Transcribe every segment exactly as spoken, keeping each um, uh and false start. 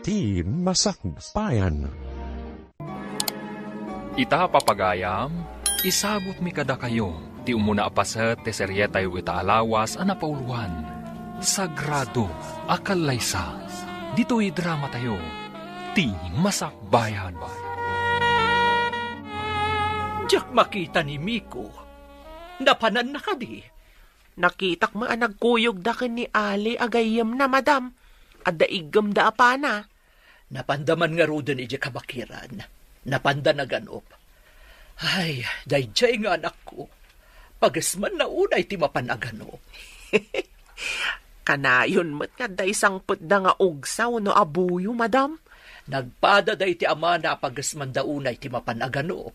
Ti Masakbayan. Ita, papagayam, isagutmi kadakayo ti umuna a paset ti serietayo ita a lawas a napauloan, Sagrado a Kallaysa. Ditoy dramatayo, Ti Masakbayan. Diak makita ni Miko. Napananna kadi? Nakitak met a nagkuyogda ken ni Ali a gayyemna, madam. Adda iggemda a pana. Napanda man ngaruden idiay kabakiran. Napanda naganup. Ay, daydiay nga anakko. Pagesmanna unay ti mapan aganup. Kanayon met nga adda isangpetda nga ugsa wenno abuyo, madam. Nagpada daydi amana a pagesmanda unay ti mapan aganup.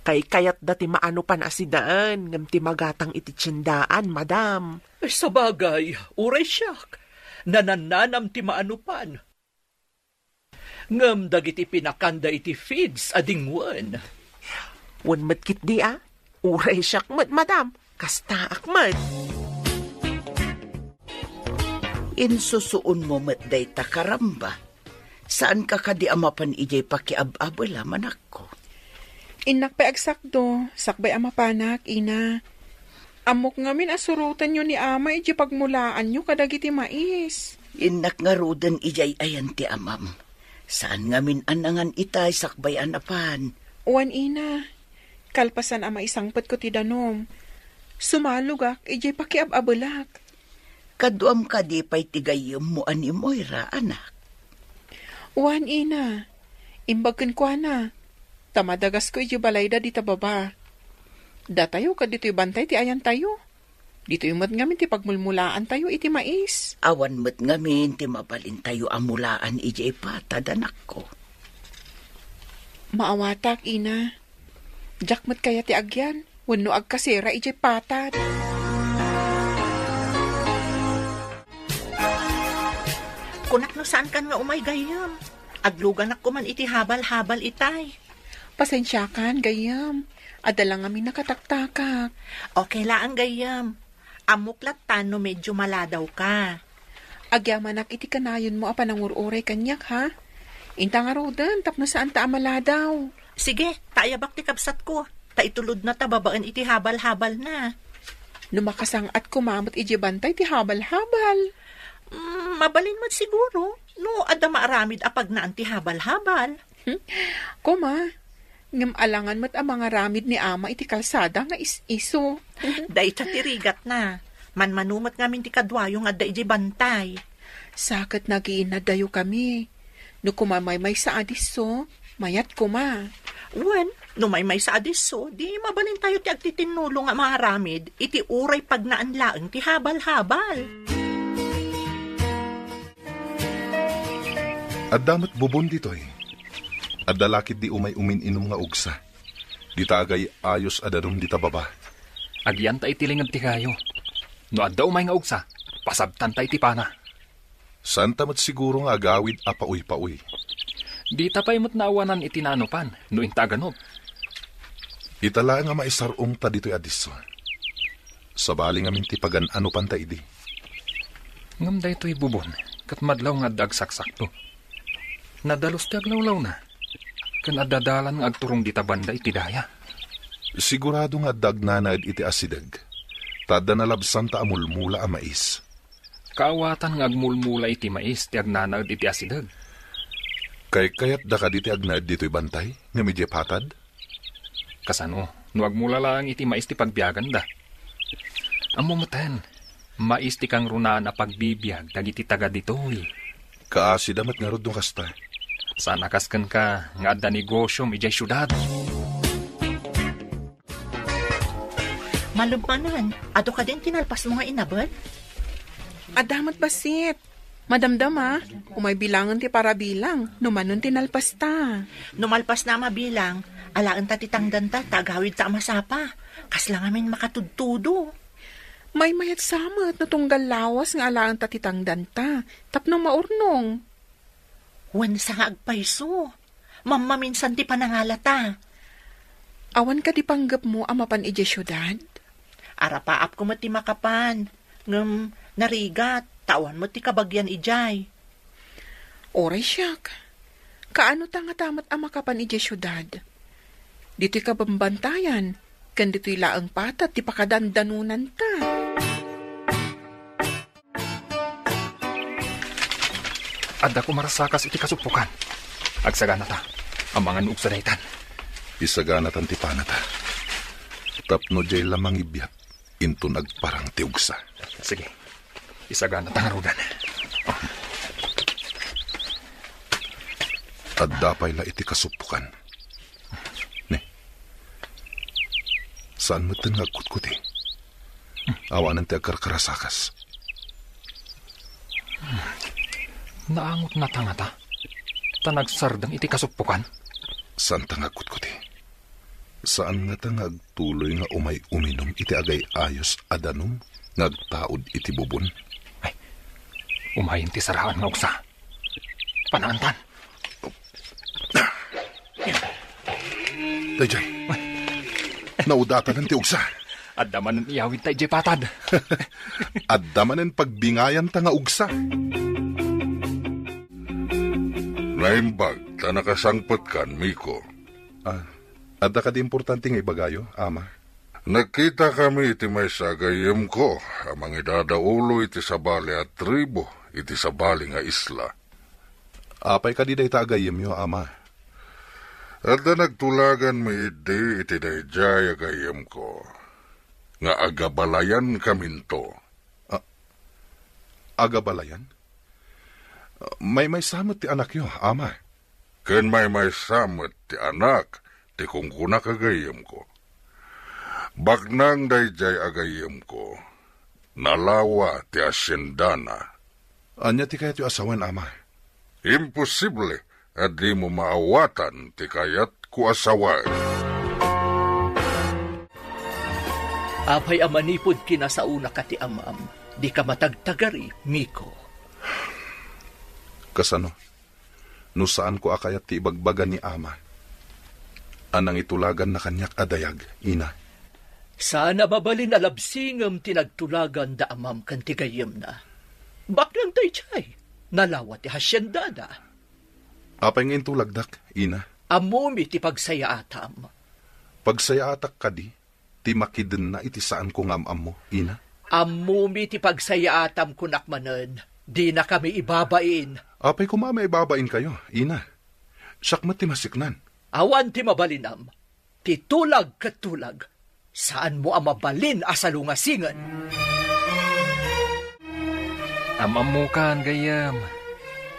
Kaykayatda ti maanupan a sidaen, ngem ti magatang iti tiendaan, madam. Sabagay, uray siak, nanannanam ti maanupan. Ngem dagiti pinakanda iti feeds a dingwen. Wen met ketdi a, uray siak met, madam, kastaak met. Insusuonmo met dayta, karamba. Saanka kadi a mapan idiay pakiab-abela, manakko? Innak pay agsakdo, sakbay a mapanak, ina. Ammok ngamin a surotenyo ni ama idiay pagmulaanyo kadagiti mais. Innak ngaruden idiay ayan ti amam. Saan ngamin a nangan itay sakbay a napan. Wen, ina, kalpasan a maisangpetko ti danum, sumalogak idiay pakiab-abelak. Kaduam kadi pay ti gayyemmo a ni Moira, anak? Wen, ina, imbag kenkuana, ta madagasko idiay balayda dita baba. Datayo ket ditoy bantay ti ayantayo. Ditoy met ngamin ti pagmulmulaantayo iti mais. Awan met ngamin ti mabalintayo a mulaan idiay patad, anakko. Maawatak, ina. Diak met kayat ti agyan wenno agkasera idiay patad. Kunak no saankan nga umay gayyem. Agluganak koman iti habal-habal itay. Pasensiakan, gayyem. Adda la ngamin nakataktakak. Okay laeng, gayyem. Ammok latta no medyo maladawka. Agyamanak iti kanayonmo a panangur-uray kaniak, ha? Inta ngaruden tapno saanta a maladaw. Sige, ta ayabak ti kabsatko, ta itulodna ta babaen iti habal-habalna. No makasang-at koma met idiay bantay ti habal-habal. Mm, mabalin met siguro, no adda maaramid a pagnaan ti habal-habal. Hmm? Koma, ngem alangan met a mangaramid ni ama iti kalsada nga is-iso. Dayta ti rigatna. Manmano met ngamin ti kaduayo nga adda idiay bantay. Sa ket nagiinnaddayo kami. No koma maymaysa a disso, mayat koma. Wen, no maymaysa a disso, di mabalintayo ti agtitinnulo nga mangaramid iti uray pagnaan laeng ti habal-habal. Adda met bubon ditoy. Adda la ketdi umay umin-inum nga ugsa. Dita agay-ayos a danum dita baba. Agyanta iti linged ti kayo. No adda umay nga ugsa, pasabtanta iti pana. Saanta met siguro nga agawid a pauypaoy. Dita pay met naawanan iti naanupan no inta aganup. Ita laeng a maisar-ongta ditoy a disso. Sabali ngamin ti pagan-anupanta idi. Ngem daytoy bubon ket madlaw nga adda agsaksakto. Nadalus ti aglawlawna, ken adda dalan nga agturong dita banda iti daya. Sigurado nga adda agnanaed iti asideg, ta adda nalabsanta a mulmula a mais. Kaawatan nga agmulmula iti mais ti agnanaed iti asideg. Kaykayatda kadi ti agnaed ditoy bantay, ngem idiay patad? Kasano no agmula laeng iti mais ti pagbiaganda? Ammo meten, mais ti kangrunaan a pagbibiag dagiti taga ditoy. Kaasida met ngarud no kasta. Saan a kas kenka nga adda negosiom idiay siudad. Malem manen, adu kadin ti nalpasmo nga inabel? Adda met bassit. Madamdama, umay bilangen ti parabilang, no manon ti nalpasta. No malpasna a mabilang, alaenta ti tangdanta ta agawidta a masapa. Kasla ngamin makatudtudo. Maymayat sa met no tunggal lawas nga alaenta ti tangdanta, tapno maurnong. Wen sa nga agpayso. Mammaminsan ti panangalata. Awan kadi panggepmo a mapan idiay siudad? Arapaapko met ti makapan, ngem narigat, ta awan met ti kabagian idiay. Uray siak, kaano ta ngata met a makapan idiay siudad? Ditoy kabambantayan, ken ditoy laeng patad ti pakadandanonanta. Adda kumarsakas iti kasuppokan. Agsaganata. Amangan no ugsa daytan. Isaganatan ti panata. Tapno diay la mangibiat, inton agparang ti ugsa. Sige. Isaganata ngaruden. Adda pay la iti kasuppokan. Ne. Saan metten nga agkutkuti? Awanen ti agkarkarasakas. Naangotnata ngata? Ta nagsardeng iti kasuppokan? Saanta nga agkutkuti. Saan ngata nga agtuloy nga umay uminum iti agay-ayos a danum nga agtaud iti bubon? Ay, umayen ti saraan nga ugsa. Panaantan. Daydiay. Naudatanan ti ugsa. Adda manen iyawidta idiay patad. Adda manen pagbingayanta nga ugsa. Naimbag ta nakasangpetkan, Miko. Ah, adda kadi importante nga ibagayo, Ama? Nagkitakami iti maysa a gayyemko a mangidadaulo iti sabali a tribu iti sabali nga isla. Apay kadi dayta a gayyemyo, Ama? Adda nagtulaganmi idi iti daydiay a gayyemko nga agabalayankaminto. A-, agabalayan? Maymaysa met ti anakyo, Ama. Ken maymaysa met ti anak ti kunkunak a gayyemko. Baknang daydiay a gayyemko, nalawa ti haciendana. Ania ti kayatyo a sawen, Ama? Imposible a dimo maawatan ti kayatko a sawen. Apay a manipud kinasaonaka ti amam, dika matagtagari, Miko? Kasano? No saanko a kayat ti ibagbaga ni Ama a nangitulaganna kaniak a dayag, Ina. Saan a mabalin a labsingem ti nagtulagan da amam ken ti gayyemna. Baknang daydiay, nalawa ti haciendada. Apay nga intulagdak, Ina? Ammomi ti pagsayaatam. Pagsayaatak kadi ti makidenna iti saanko nga am-ammo, Ina? Ammomi ti pagsayaatam, kunak manen, dinakami ibabain. Apay koma a maibabainkayo, Ina? Siak met ti masiknan. Awan ti mabalinam. Ti tulag ket tulag. Saanmo a mabalin a salungasingen. Am-ammokan, gayyem.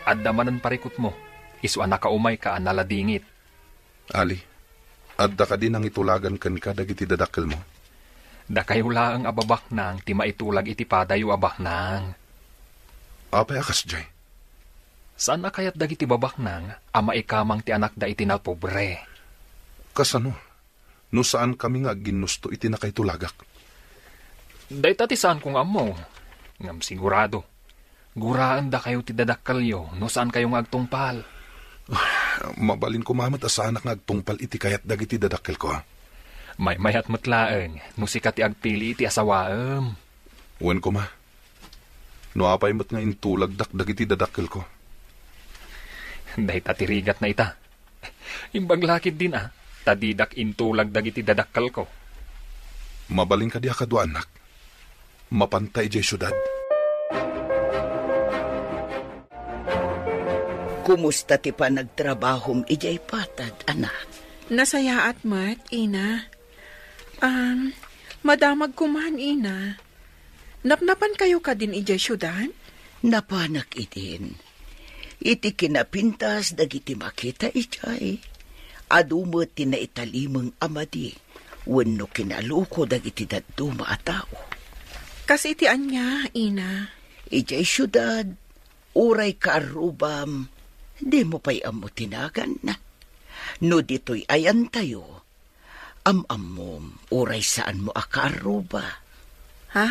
Adda manen parikutmo, isu a nakaumayka a naladingit. Ali, adda kadi nangitulagan kenka dagiti dadakkelmo? Dakayo laeng a babaknang ti maitulag iti padayo a baknang. Apay a kasdiay? Saan a kayat dagiti babaknang a maikamang ti anakda iti napobre. Kasano? No saankami nga agginnusto iti nakaitulagak? Dayta ti saanko nga ammo. Ngem sigurado, guraendakayo ti dadakkelyo no saankayo nga agtungpal. Mabalin koma met a saanak nga agtungpal iti kayat dagiti dadakkelko. Maymayat met laeng no sika ti agpili iti asawaem. Wen koma, no apay met nga intulagdak dagiti dadakkelko. Dayta ti rigatna ita. Imbag la ketdin a, ta didak intulag dagiti dadakkelko. Mabalin kadi a kaduaannak? Mapanta idiay siudad? Kumusta ti panagtrabahom idiay patad, anak? Nasayaat met, Ina. Um, madamag koman, Ina. Napnapankayo kadin idiay siudad? Napanak idin. Iti kinapintas dagiti makita idiay, adu met ti naitalimeng a madi wenno kinaluko dagiti dadduma a tao. Kas iti ania, Ina? Idiay siudad, uray kaarrubam, dimo pay ammo ti naganna. No ditoy ayantayo, am-ammom, uray saanmo a kaarruba. Ha?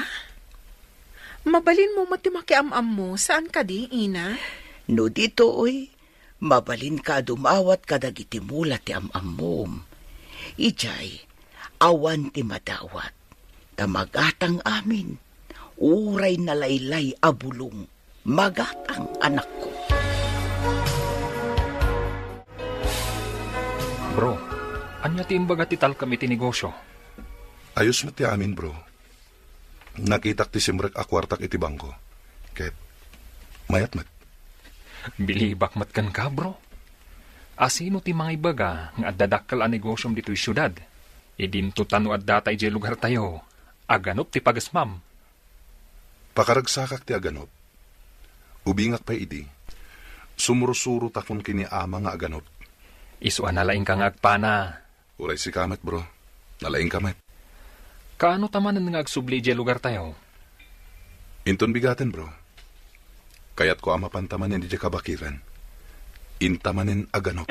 Mabalinmo met ti makiam-ammo, saan kadi, Ina? No ditoy, mabalinka a dumawat kadagiti mula ti am-ammom. Idiay, awan ti madawat, ta magatang amin, uray nalaylay a bulong. Magatang, anakko. Bro, ania ti imbaga ti talkem iti negosyo? Ayos met ti amin, bro. Nakitak ti simrek a kuartak iti bangko. Ket mayat met. Bilibak met kenka, bro. Asino ti mangaibaga nga adda dakkel a negosyom ditoy siudad? Idinto ta no adda ta idiay lugartayo, aganop ti pagesmam. Pakaragsakak ti aganop. Ubingak pay idi, sumursurotakon ken ni ama nga aganop. Isu a nalaingka nga agpana. Uray sika met, bro. Nalaingka met. Kaano ta manen nga agsubli idiay lugartayo? Inton bigaten, bro. Kayatko a mapanta manen idiay kabakiran. Inta manen aganop.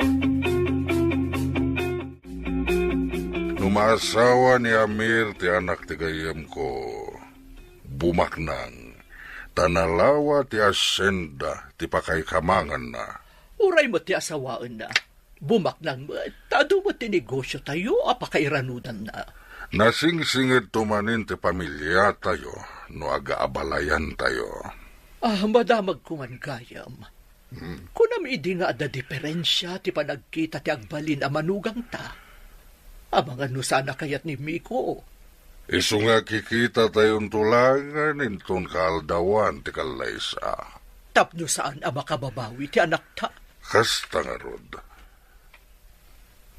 No maasawa ni Amir ti anak ti gayyemko, bumaknang, ta nalawa ti asienda ti pakaikamanganna. Uray met ti asawaenna. Bumaknang met, ta adu met ti negosyotayo a pakairanudanna. Nasinsinget to manen ti pamiliatayo no agaabalayantayo. Ah, madamag koma gayam. Hmm. Kunam idi nga adda diferensia ti panagkita ti agbalin a manugangta. Amangan no saan a kayat ni Miko. Isu nga kikitatayon to laengen inton kaaldawan ti kallaysa. Tapno saan a makababawi ti anakta. Kasta ngarud.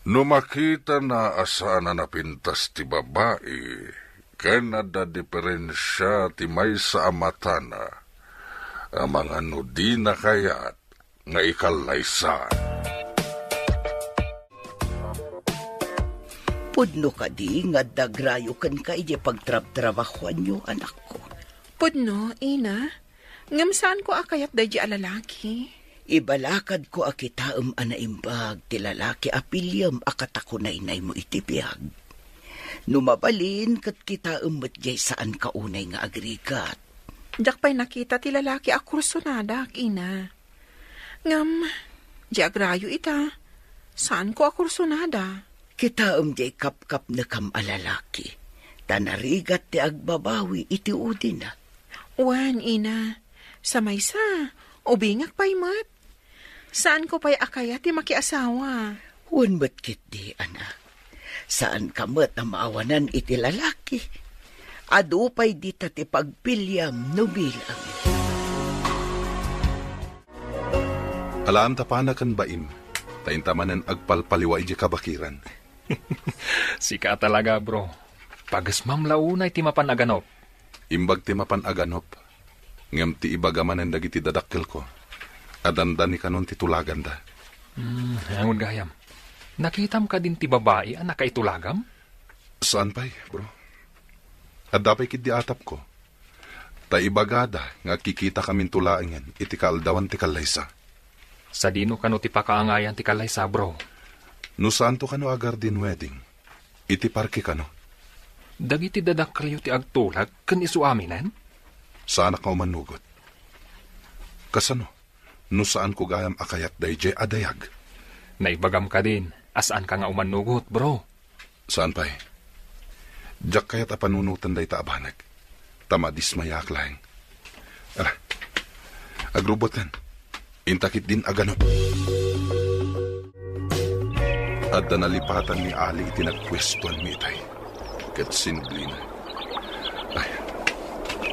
No makitana a saan a napintas ti babai, ken adda diferensia ti maysa a matana, amangan no dina kayat nga ikallaysa. Pudno kadi nga adda agrayo kenka idiay pagtrabtrabahoanyo, anakko? Pudno, ina. Ngem saanko a kayat daydi a lalaki. Ibalakadko a kitaem a naimbag ti lalaki a piliem a katakunaynaymo iti biag. No mabalin, ket kitaem met diay saanka unay nga agrigat. Diak pay nakita ti lalaki a kursonadak, ina. Ngem, di agrayo ita, saanko a kursonada. Kitaem diay kapkapnekam a lalaki, ta narigat ti agbabawi iti udina. Wen, ina, sa maysa, ubingak pay met. Saanko pay a kayat ti makiasawa. Wen met ketdi, anak. Saanka met a maawanan iti lalaki. Adu pay dita ti pagpiliam no bilang. Alaem ta pana ken baim, ta inta manen agpalpaliwa idiay kabakiran. Sika talaga, bro. Pagesmam la unay ti mapan aganop. Imbag ti mapan aganop, ngem ti ibaga manen dagiti dadakkelko a dandani kanon ti tulaganda. Hmm, angon gayam. Nakitam kadin ti babai a nakaitulagam? Saan pay, bro. Adda pay ketdi atapko. Ta ibagada nga agkikitakaminto laengen iti kaaldawan ti kallaysa. Sadino kano ti pakaangayan ti kallaysa, bro? No saanto kano a garden wedding, iti parke kano. Dagiti dadakkelyo ti agtulag ken isu aminen? Saanak nga umannugot. Kasano no saanko gayam a kayat daydiay a dayag? Naibagam kadin a saanka nga umannugot, bro. Saan pay. Diak kayat a panunoten dayta a banag, ta madismayaak laeng. Ala, agrubbuatkan. Inta ketdin aganop. Adda nalipatan ni Ali iti nagpuestoanmi itay, ket sinublina. Ay,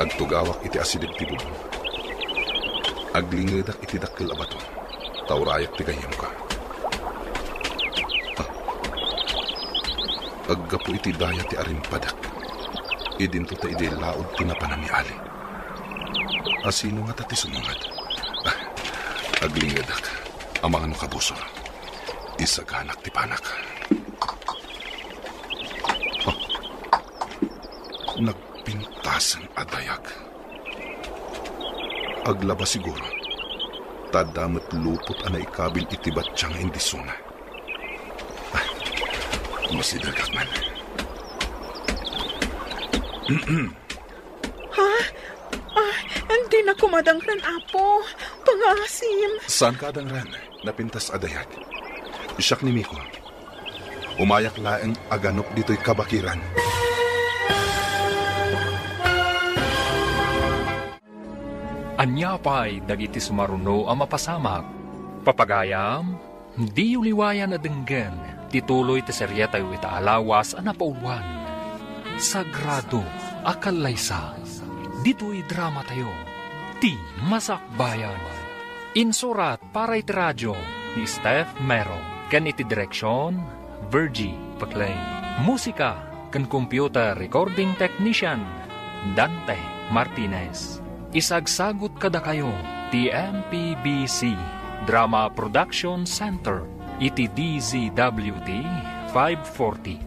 agtugawak iti asideg ti bubong. Aglingedak iti dakkel a bato, ta urayak ti gayyemko. Ah. Aggapu iti daya ti arimpadek. Idinto ta idiay laud ti napanan ni Ali. Asino ngata ti sumungad? Ah, aglingedak. Amangan no kabusor. Isaganak ti panak. Ah. Nagpintasen a dayag. Aglaba siguro. Ta adda met lupot a naikabil iti batya nga indisona. Ah, masidegak man. Ha? Ah, dinak koma dangren, Apo. Pangaasim. Saanka a dangren? Napintas a dayag. Siak ni Miko. Umayak laeng aganop ditoy kabakiran. Ania pay dagiti sumaruno a mapasamak? Papagayam, diyo liwayan a denggen Ti tuloy ti serietayo ita a lawas a napauluan, Sagrado a Kallaysa. Ditoy dramatayo, Ti Masakbayan. Insurat para iti radio ni Steph Mero, ken iti direksion, Virgie Paclay. Musika ken computer recording technician, Dante Martinez. Isagsagut kadakayo ti M P B C Drama Production Center iti D Z W T five forty.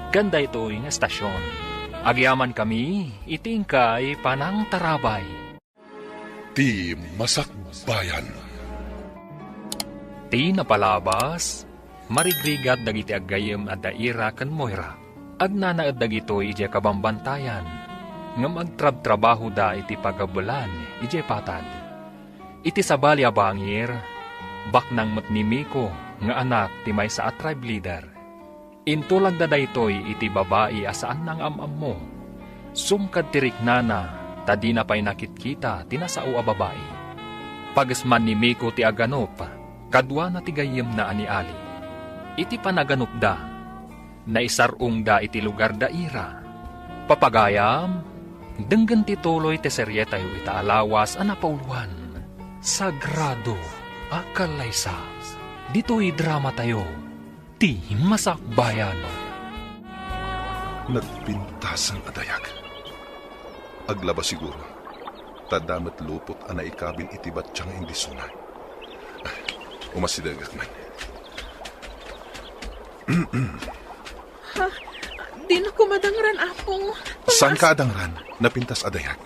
Ken daytoy nga estasion, agyamankami iti inkay panangtarabay. Ti Masakbayan. Ti napalabas, marigrigat dagiti aggayyem a da Ira ken Moira. Agnanaed dagitoy idiay kabambantayan, ngem agtrabtrabahoda iti pagabelan idiay patad. Iti sabali a bangir, baknang met ni Miko nga anak ti maysa a tribe leader. Intulagda daytoy iti babai a saanna nga am-ammo. Sumkad ti riknana ta dina pay nakitkita ti nasao a babai. Pagesman ni Miko ti aganup, kaduana ti gayyemna a ni Ali. Iti panaganupda, naisar-ongda iti lugar da Ira. Papagayam, denggen ti tuloy ti serietayo ita a lawas a napauluan, Sagrado a Kallaysa. Ditoy dramatayo, Ti Masakbayan. Nagpintasan a dayag. Aglaba siguro, ta adda met lupot a naikabil iti batya nga indisuna. Ah, umasidegak man. Ha? Dinako madangran, Apo. Saanka a dangran? Napintas a dayag.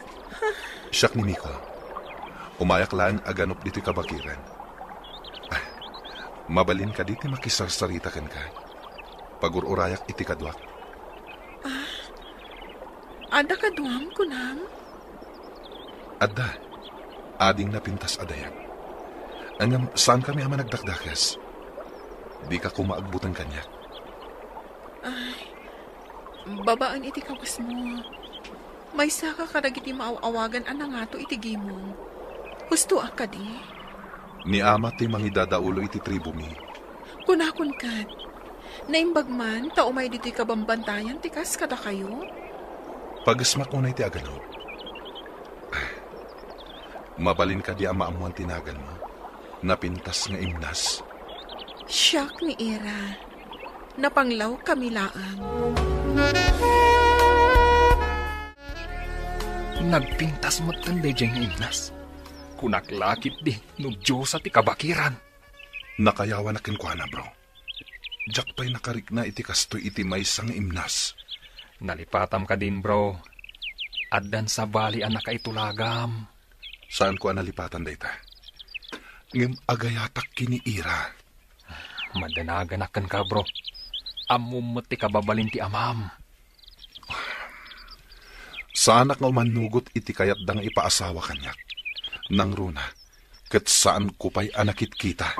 Siak ni Miko. Umayak laeng aganup ditoy kabakiran. Ah, mabalin kadi ti makisarsarita kenka? Pagur-urayak iti kaduak. Adda kaduam, kunam? Adda. Ading napintas a dayag. Ngem saankami a managdakdakes. Dika koma agbuteng kaniak. Ay, babaen iti kawesmo. Maysaka kadagiti maaw-awagan a nangato iti gimong. Hustoak kadi? Ni ama ti mangidadaulo iti tribomi. Kunakon ket, naimbag man ta umay ditoy kabambantayan ti kas kadakayo? Pagesmak unay ti aganup. Mabalin kadi a maammoan ti naganmo? Napintas nga imnas? Siak ni Ira. Napanglawkami laeng. Nagpintas metten daydiay nga imnas. Kunak la ketdi no Diosa ti kabakiran. Nakayawanak kenkuana, bro. Diak pay nakarikna iti kastoy iti maysa nga imnas. Nalipatam kadin, bro. Addan sabali a nakaitulagam. Saanko a nalipatan dayta. Ngem agayatak ken ni Ira. Madanaganak kenka, bro. Ammom met ti kababalin ti amam. Saanak nga umannugot iti kayatda nga ipaasawa kaniak. Nangruna, ket saanko pay a nakitkita.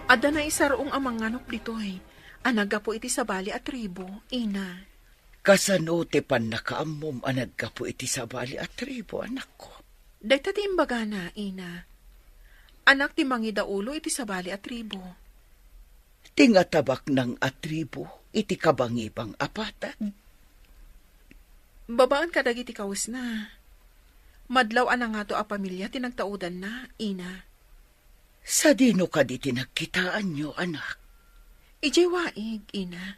Adda naisar-ong a manganup ditoy a naggapu iti sabali a tribu, Ina. Kasano ti pannakaammom a naggapu iti sabali a tribu, anakko? Dayta ti imbagana, Ina. Anak ti mangidaulo iti sabali a tribu. Ti nga ta baknang a tribu iti kabangibang a patad. Babaen kadagiti kawesna. Madlaw a nangato a pamilia ti nagtaudanna, Ina. Sadino kadi ti nagkitaanyo, anak? Idiay waig, Ina.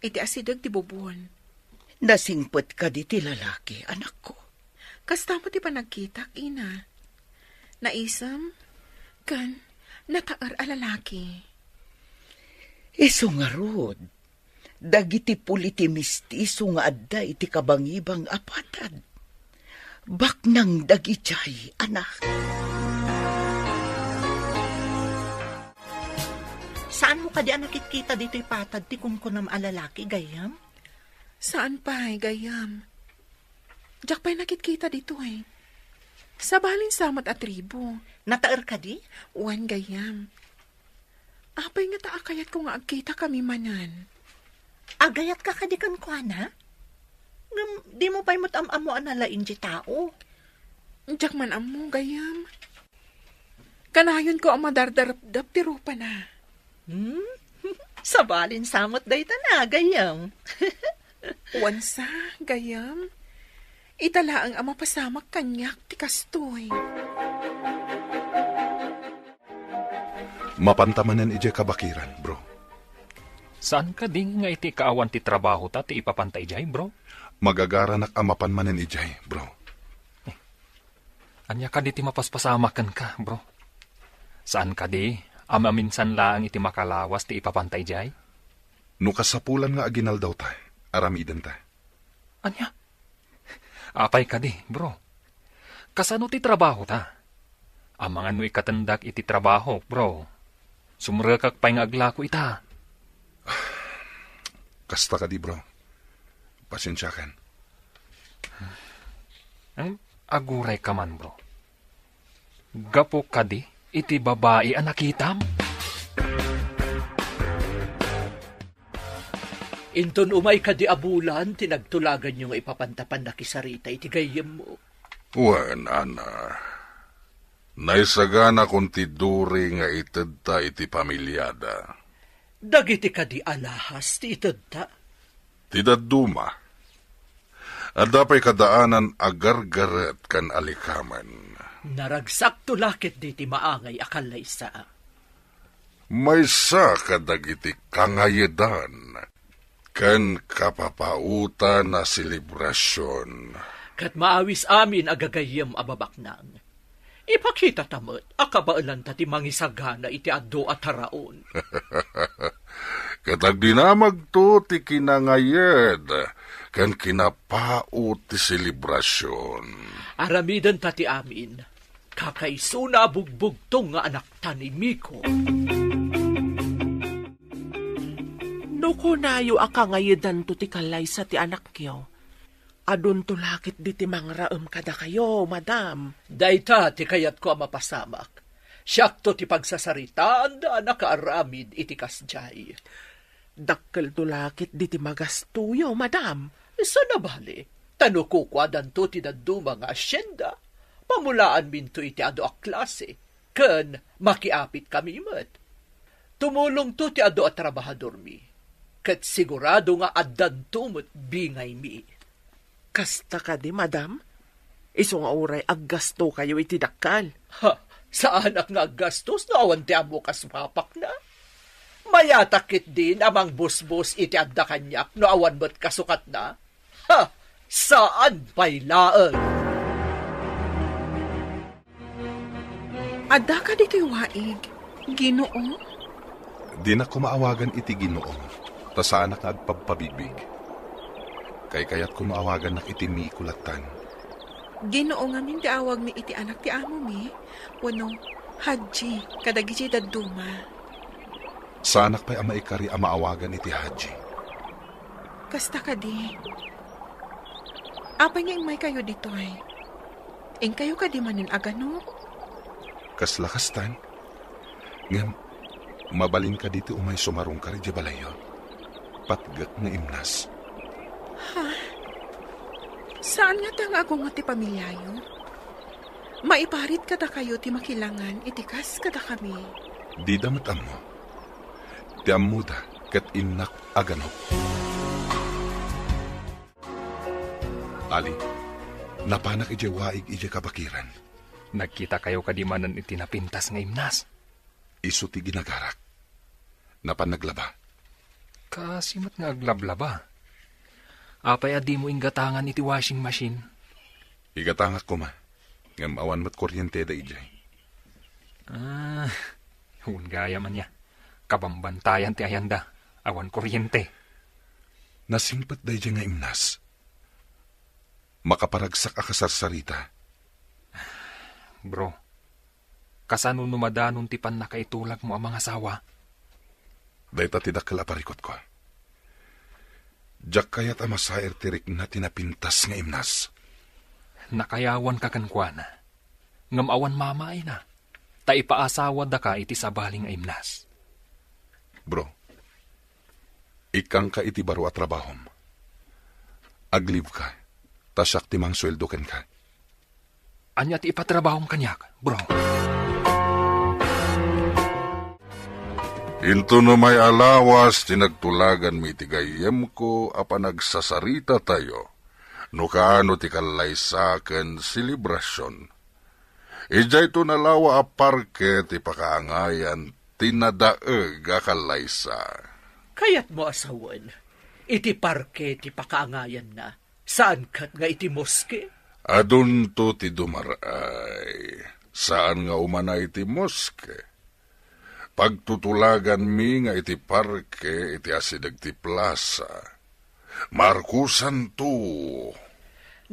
Iti asideg ti bubon. Nasingpet kadi ti lalaki, anakko? Kasta met ti panagkitak, Ina. Naisem, ken nataer a lalaki. Isu ngarud, dagiti puli ti mistiso nga adda iti kabangibang a patad. Baknang dagidiay, anak. Saanmo kadi a nakitkita ditoy patad ti kunkunam a lalaki, gayyem? Saan pay, gayyem. Diak pay nakitkita ditoy. Sabalin sa met a tribu. Nataer kadi? Wen, gayyem. Apay ngata a kayatko nga agkitakami manen? Agayatka kadi kenkuana? Ngem dimo pay met am-ammo a nalaing ti tao. Diak man ammo, gayyem. Kanayonko a madardarepdep ti rupana. Hmm? Sabalin sa met dayta na, gayyem. Wen sa, gayyem. Ita laeng a mapasamak kaniak ti kastoy. Mapanta manen idiay kabakiran, bro. Saan kadi nga iti kaawan ti trabahota ti ipapanta idiay, bro? Magagaranak a mapan manen idiay, bro. Ania kadi ti mapaspasamak kenka, bro? Saan kadi a maminsan laeng iti makalawas ti ipapanta idiay? No kasapulan nga aginaldawta, aramidenta. Ania? Apay kadi, bro? Kasano ti trabahota? Amangan no ikatendak iti trabahok, bro. Sumrekak pay nga aglako ita. Kasta kadi, bro. Pasensiakan. Ang aguray ka man, bro. Gapu kadi iti babai a nakitam? Inton umay kadi a bulan ti nagtulaganyo nga ipapanta pannakisarita iti gayyemmo? Wen, Ana. Naisaganakon ti duri nga itedta iti pamiliada. Dagiti kadi alahas ti itedta? Ti dadduma. Adda pay kadaanan a gargaret ken alikamen. Naragsakto la ketdi ti maangay a kallaysa. Maysa kadagiti kangayedan ken kapapaotan a selebrasion. Ket maawis amin a gagayyem a babaknang. Ipakitata met a kabaelanta ti mangisagana iti adu a taraon. Ket agdinamagto ti kinangayed ken kinapaot ti selebrasion. Aramidenta ti amin. Kakaisuna a bugbugtong nga anakta ni Miko. No kunayo a kangayedanto ti kallaysa ti anakyo, adunto la ketdi ti mangraem kadakayo, madam. Dayta ti kayatko a mapasamak. Siakto ti pagsasaritaan da a nakaaramid iti kasdiay. Dakkelto la ketdi ti magastoyo, madam. Saan a bale, ta no kukuadanto ti dadduma nga asienda, pamulaanminto iti adu a klase, ken makiapitkami met. Tumulongto ti adu a trabahadormi, ket sigurado nga addanto met bingaymi. Kasta kadi, madam? Isu nga uray aggastokayo iti dakkel. Ha, saanak nga aggastos no awan ti ammok a sumapakna. Mayatak ketdin a mangbusbos iti adda kaniak no awan met kasukatna. Ha, saan pay laeng. Adda kadi toy waig, Ginoo? Dinak koma awagan iti Ginoo, ta saanak nga agpabpabigbig. Kaykayatko no awagannak iti Miko lattan. Ginoo ngamin ti awagmi iti anak ti amomi, wenno Hadji kadagiti dadduma. Saanak pay a maikari a maawagan iti Hadji. Kasta kadi. Apay nga immaykayo ditoy? Inkayo kadi manen aganok? Kasla kastan. Ngem, mabalin kadi ti umay sumarungkar idiay balayyo? Patgek nga imnas. Ha? Saan ngata nga agungot ti pamiliayo? Maiparit kadakayo ti makilangan iti kas kadakami. Dida met ammo. Ti ammoda ket innak aganok. Ali, napanak idiay waig idiay kabakiran. Nagkitakayo kadi manen iti napintas nga imnas? Isu ti ginagarak. Napan naglaba. Kaasi met nga aglablaba. Apay a dimo inggatangan iti washing machine? Igatangak koma. Ngem awan met kuryenteda idiay. Ah, wen gayam ania. Kabambantayan ti ayanda. Awan kuryente. Nasingpet daydiay nga imnas. Makaparagsak a kasarsarita. Bro, kasano no madanon ti pannakaitulagmo a mangasawa? Dayta ti dakkel a parikutko. Diak kayat a masair ti rikna ti napintas nga imnas. Nakayawanka kenkuana, ngem awan mamaina, ta ipaasawadaka iti sabali nga imnas. Bro, ikkangka iti baro a trabahom. Aglibka, ta siak ti mangsueldo kenka. Ania ti ipatrabahom kaniak, bro? Intono may a lawas ti nagtulaganmi iti gayyemko a panagsasarita tayo, no kaano ti kallaysa ken selebrasion. Idiayto nalawa a parke ti pakaangayan ti nadaeg a kallaysa. Kayatmo a sawen, iti parke ti pakaangayanna, saan ket nga iti moske? Adunto ti dumar-ay. Saan nga umana iti moske. Pagtutulaganmi nga iti parke iti asideg ti plasa. Markusanto.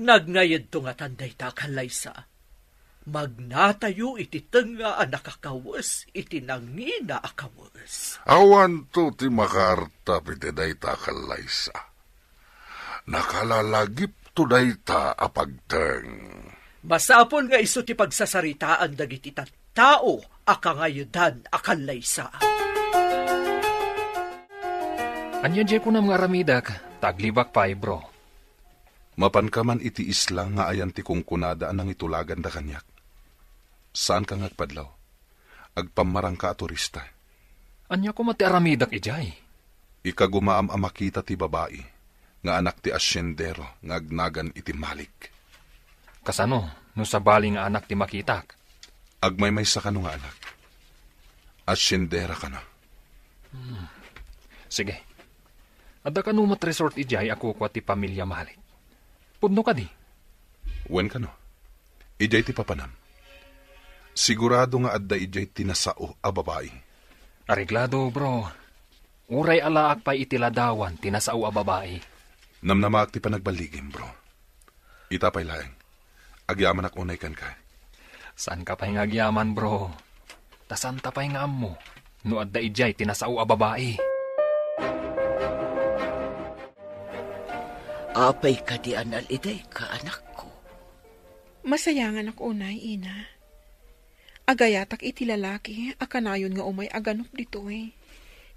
Nagngaydto ngatan dayta a kallaysa. Magnatayo iti tengnga a nakakawes iti nangina a kawes. Awanto ti makaartap iti dayta a kallaysa. Nakalalagipto dayta a pagteng. Masapul nga isu ti pagsasaritaan dagiti tattao a kangaydan a kallaysa. Ania diay kunam nga aramidek, ta aglibak pay, bro? Mapanka man iti isla nga ayan ti kunkunada a nangitulaganda kaniak? Saanka nga agpadlaw? Agpammarangka a turista. Ania koma ti aramidek idiay? Ikagumaam a makita ti babai nga anak ti asiendero nga agnagan iti Malik. Kasano no sabali nga anak ti makitak? Agmaymaysa kano nga anak. Asiendera kano. Hmm. Sige. Adda kano met resort idiay a kukua ti pamilia Malik? Pudno kadi? Wen kano. Idiay ti papanam. Sigurado nga adda idiay ti nasao a babai. Areglado, bro. Uray alaak pay iti ladawan ti nasao a babai. Namnamaak ti panagballigim, bro. Ita pay laeng. Agyamanak unay kenka. Saanka pay nga agyaman, bro. Ta saanta pay nga ammo no adda idiay ti nasao a babai. Apay kadi a nalidayka, anakko? Masayanganak unay, ina. Agayatak iti lalaki a kanayon nga umay a ganup ditoy.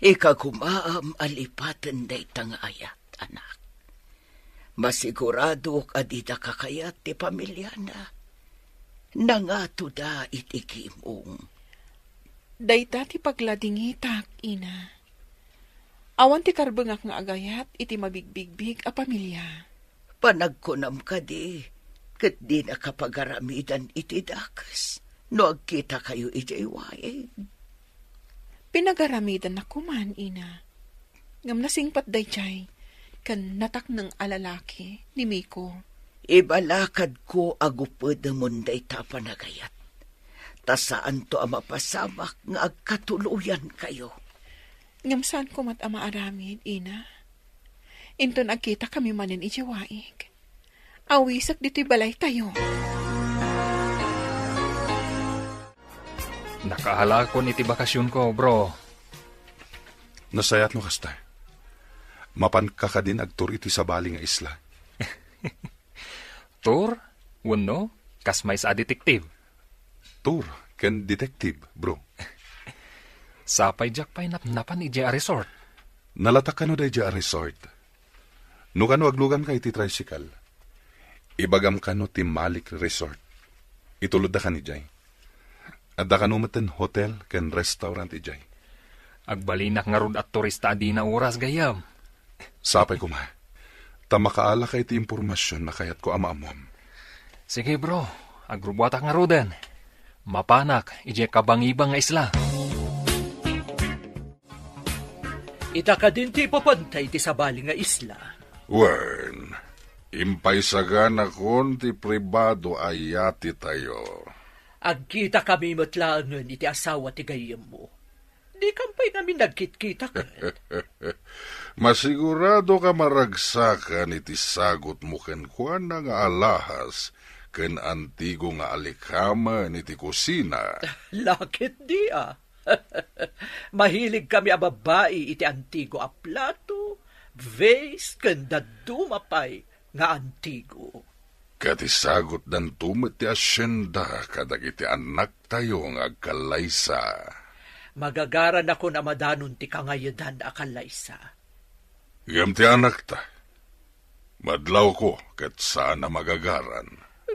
Ikagumaam a lipaten dayta nga ayat, anak. Masiguradok a dida kakayat ti pamiliana. Nangatoda iti gimong. Dayta ti pagladingitak, ina. Awan ti karbengak nga agayat iti mabigbigbig a pamilia. Panagkunam kadi, ket dinaka pagaramidan iti dakes no agkitakayo idiay waig? Pinagaramidannak koman, ina. Ngem nasingpet daydiay ken natakneng a lalaki ni Miko. Ibalakadko a gupedemon dayta a panagayat, ta saanto a mapasamak nga agkatuloyankayo. Ngem saanko met a maaramid, ina. Inton agkitakami manen idiay waig, awisek ditoy balaytayo. Nakaalakon iti bakasionko, bro. Nasayaat no kasta. Mapanka kadin agtur iti sabali nga isla? Tour? Wenno, kas maysa a detective? Tour ken detective, bro. Sapay diak pay napnapan idiay a resort. Nalatak kano daydiay a resort? No kano agluganka iti tricycle, ibagam kano ti Malik Resort. Itulodda kan idiay. Adda kano metten hotel ken restaurant idiay. Agbalinak ngarud a turista a dina oras, gayyem. Sapay koma. Ta makaalaka iti impormasion a kayatko a maammuam. Sige, bro. Agrubuatak ngaruden. Mapanak idiay kabangibang nga isla. Ita kadin ti ipapantay ti sabali nga isla. Wen, impaysaganakon ti pribado a yatitayo. Agkitakami met laengen iti asawa ti gayyemmo. Dikam pay ngamin nagkitkita ket. Masigurado ka maragsakan iti sagutmo kenkuana nga alahas ken antigo nga alikamen iti kusina. Laketdi a. Mahilig kami a babbai iti antigo a plato, vase, ken dadduma pay nga antigo. Ket isagutdanto met ti asienda kadagiti annaktayo nga agkallaysa. Magagaranakon a madanon ti kangayedan a kallaysa. Ngem ti anakta, madlawko ket saan a magagaran.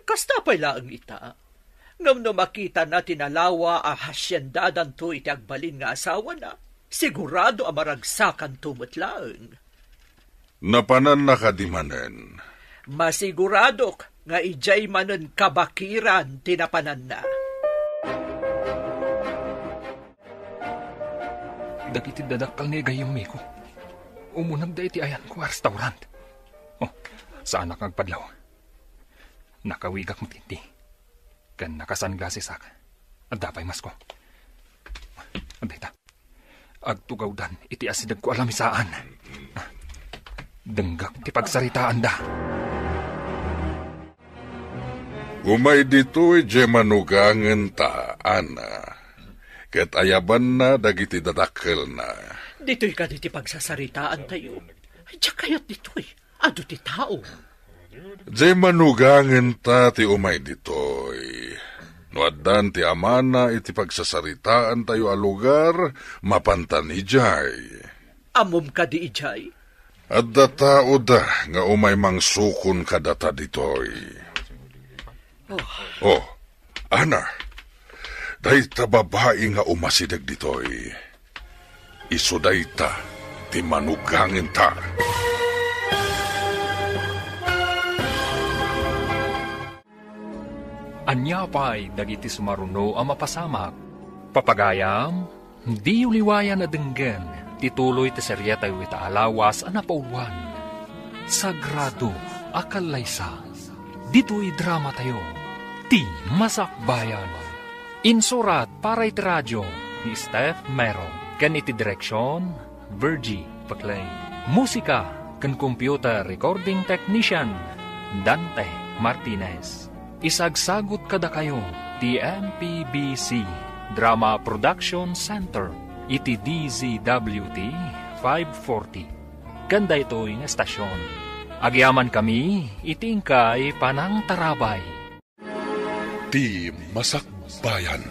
Kasta pay laeng ita. Ngem no makitana ti nalawa a hasiendadanto iti agbalin nga asawana, Sigurado a maragsakanto met laeng. Napananna kadi manen? Masiguradok nga idiay manen kabakiran ti napananna. Dagiti dadakkel ni gayem Miko, umunegda iti ayanko a restaurant. Oh, saanak nga agpadlaw. Nakawigak met iti. Ken naka-sunglassesak. Adda pay masko. Adda ita. Agtugawdan iti asidegko a lamisaan. Denggak ti pagsaritaanda. Umay ditoy diay manugangenta, Ana. Ket ayabanna dagiti dadakkelna. Ditoy kadi ti pagsasaritaantayo? Diak kayat ditoy. Adu ti tao. Diay manugangenta ti umay ditoy. No addan ti amana iti pagsasaritaantayo a lugar, mapantan idiay. Ammom kadi idiay? Adda taoda nga umay mangsukon kadata ditoy. Oh. Oh, Ana, dayta babai nga umasideg ditoy. Isu dayta ti manugangenta. Ania pay dagiti sumaruno a mapasamak? Papagayam, diyo liwayan a denggen ti tuloy ti serietayo ita a lawas a napauloan, Sagrado a Kallaysa. Ditoy dramatayo, ti Masakbayan. Insurat para iti radio ni Steph Mero ken iti direksion, Virgie Paclay. Musika ken computer recording technician, Dante Martinez. Isagsagut kadakayo ti M P B C Drama Production Center iti D Z W T five forty. Ken daytoy nga estasion, agyamankami iti inkay panangtarabay. Ti Masakbayan.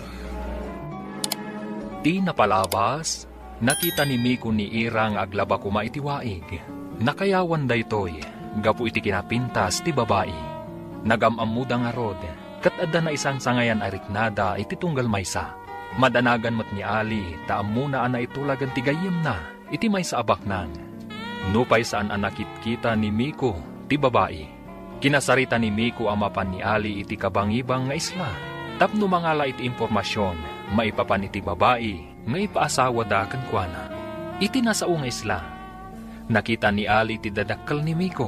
Ti napalabas, nakita ni Miko ni Ira nga aglaba koma iti waig. Nakayawan daytoy gapu iti kinapintas ti babai. Nagam-ammoda ngarud, ket adda naisangsangayan a riknada iti tunggal maysa. Madanagan met ni Ali ta ammona a naitulagan ti gayyemna iti maysa a baknang. Nupay saan a nakitkita ni Miko ti babai, kinasarita ni Miko a mapan ni Ali iti kabangibang nga isla tapno mangala iti impormasion maipapan iti babai nga ipaasawada kenkuana. Iti nasao nga isla, nakita ni Ali ti dadakkel ni Miko.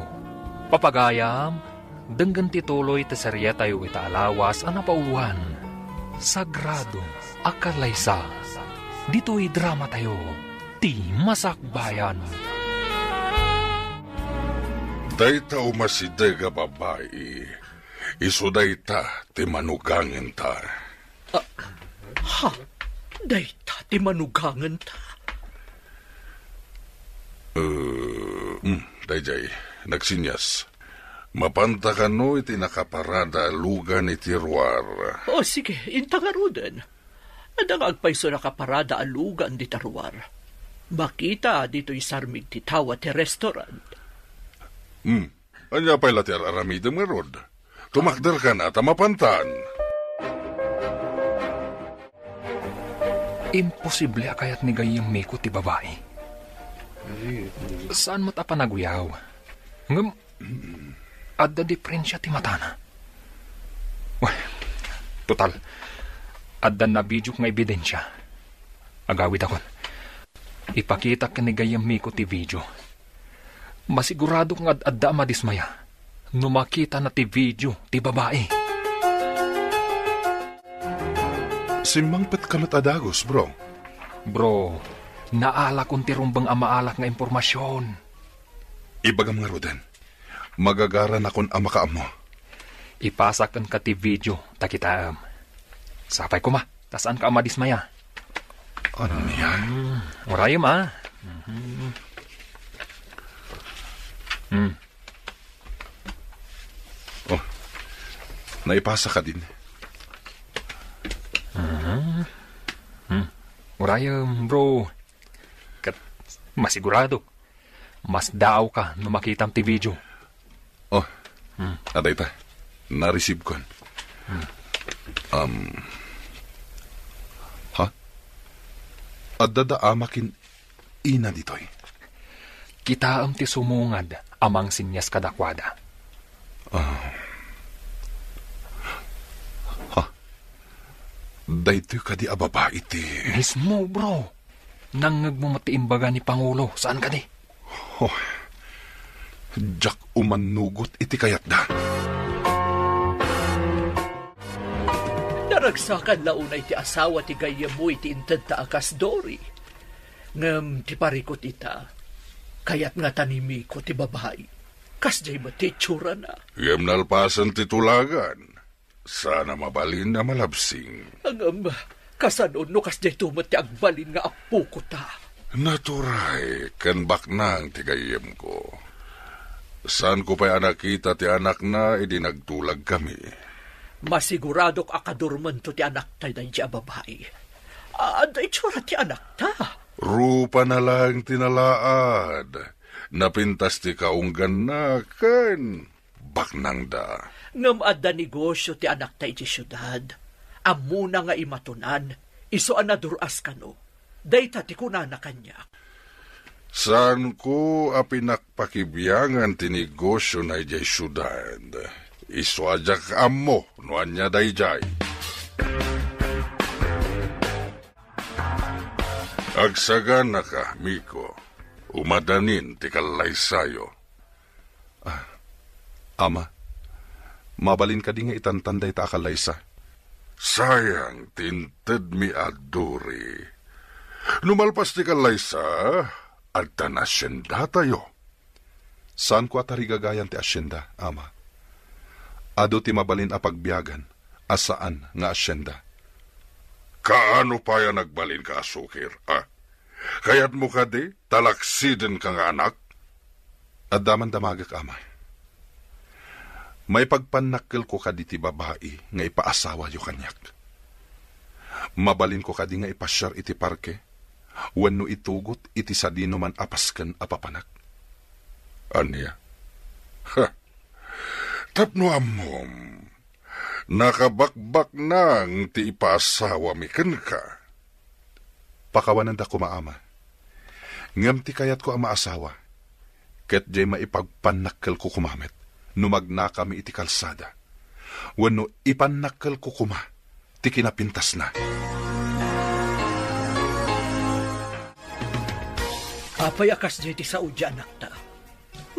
Papagayam, denggen ti tuloy ti serietayo ita a lawas a napauloan, Sagrado a Kalaysa. Ditoy dramatayo, ti Masakbayan. Dayta umasideg a babai, isu dayta ti manugangenta. Ah, ha? Dayta ti manugangenta? Eh, mm, daydiay, nagsinyas. Mapanta kano iti nakaparada a lugan iti ruar? O, sige, inta ngaruden. Adda nga agpayso nakaparada a lugan dita ruar. Makita ditoy sarmig ti tawa ti restaurant. Hmm. Ania pay la ti ar-aramidem ngarud? Tumakder kana ta mapantan. Imposible a kayat ni gayyem Miko ti babai. Saan met a panaguyaw. Ngem, adda diferensia ti matana. Wen, total, adda nabidiok nga ebidensia. Agawidakon. Ipakitak ken ni gayyem Miko ti video. Masiguradok nga ad-adda a madismaya no makitana ti video ti babai. Simmangpetka met a dagus, bro. Bro, naalakon ti rumbeng a maalak nga impormasion. Ibagam ngaruden. Magagaranakon a makaammo. Ipasak kenka ti video ta kitaem. Sapay koma, ta saanka a madismaya. Ania? Hmm, urayem, a. Mhm. Hmm. Oh, naipasak kadin. Mhm. Hmm. Urayem, bro. Ket masiguradok, masdaawka no makitam ti video. Oh, hmm. Adda ita. Na-receive kon. Hmm. Um, ha? Adda da ama ken Ina ditoy. Kitaem ti sumungad a mangsinyas kadakuada. Ah. Ha? Daytoy kadi a babai ti Mismo, bro. Nangngegmo met ti imbaga ni Pangulo, saan kadi? Oh, diak umannugot iti kayatda. Naragsakan la unay ti asawa ti gayyemmo iti intedta a kas Dory. Ngem ti parikut ita, kayat ngata ni Miko ti babai. Kasdiay met ti itsurana. Ngem nalpasen ti tulagan, saan a mabalin a malabsing. Ngem, kasano no kasdiayto met ti agbalin nga appoko ta? Naturay ken baknang ti gayyemko. Saanko pay a nakita ti anakna idi nagtulagkami. Masiguradok a kadurmento ti anakta daydi a babai. Adda itsura ti anakta. Rupana laeng ti nalaad. Napintas ti kaungganna ken baknangda. Ngem adda negosio ti anakta iti siudad. Ammona nga imatonan, isu a nadur-as kano. Dayta ti kunana kaniak. Saanko a pinakpakibiangan ti negosiona idiay siudad. Isu a diak ammo no ania daydiay. Agsaganaka, Miko. Umadanin ti kallaysayo. Ah, Ama, mabalin kadi nga itantan dayta a kallaysa? Sayang ti intedmi a Dory. No malpas ti kallaysa, adda nasyendatayo. Saanko a tarigagayan ti asyenda, Ama. Adu ti mabalin a pagbiagan a saan nga asyenda. Kaano pay a nagbalinka a sukir, a? Kayatmo kadi talaksidenka nga anak? Adda man damagek, Ama. Maipagpannakkelko kadi ti babai nga ipaasawayo kaniak. Mabalinko kadi nga ipasiar iti parke wenno itugot iti sadinoman a pasken a papanak? Ania? Ha! Tapno ammom, nakabakbaknang ti ipaasawami kenka. Pakawananda koma, Ama. Ngem ti kayatko a maasawa, ket diay maipagpannakkelko koma met no magnakami iti kalsada, wenno ipannakkelko koma ti kinapintasna. Apay a kasdiay ti sao diay anakta?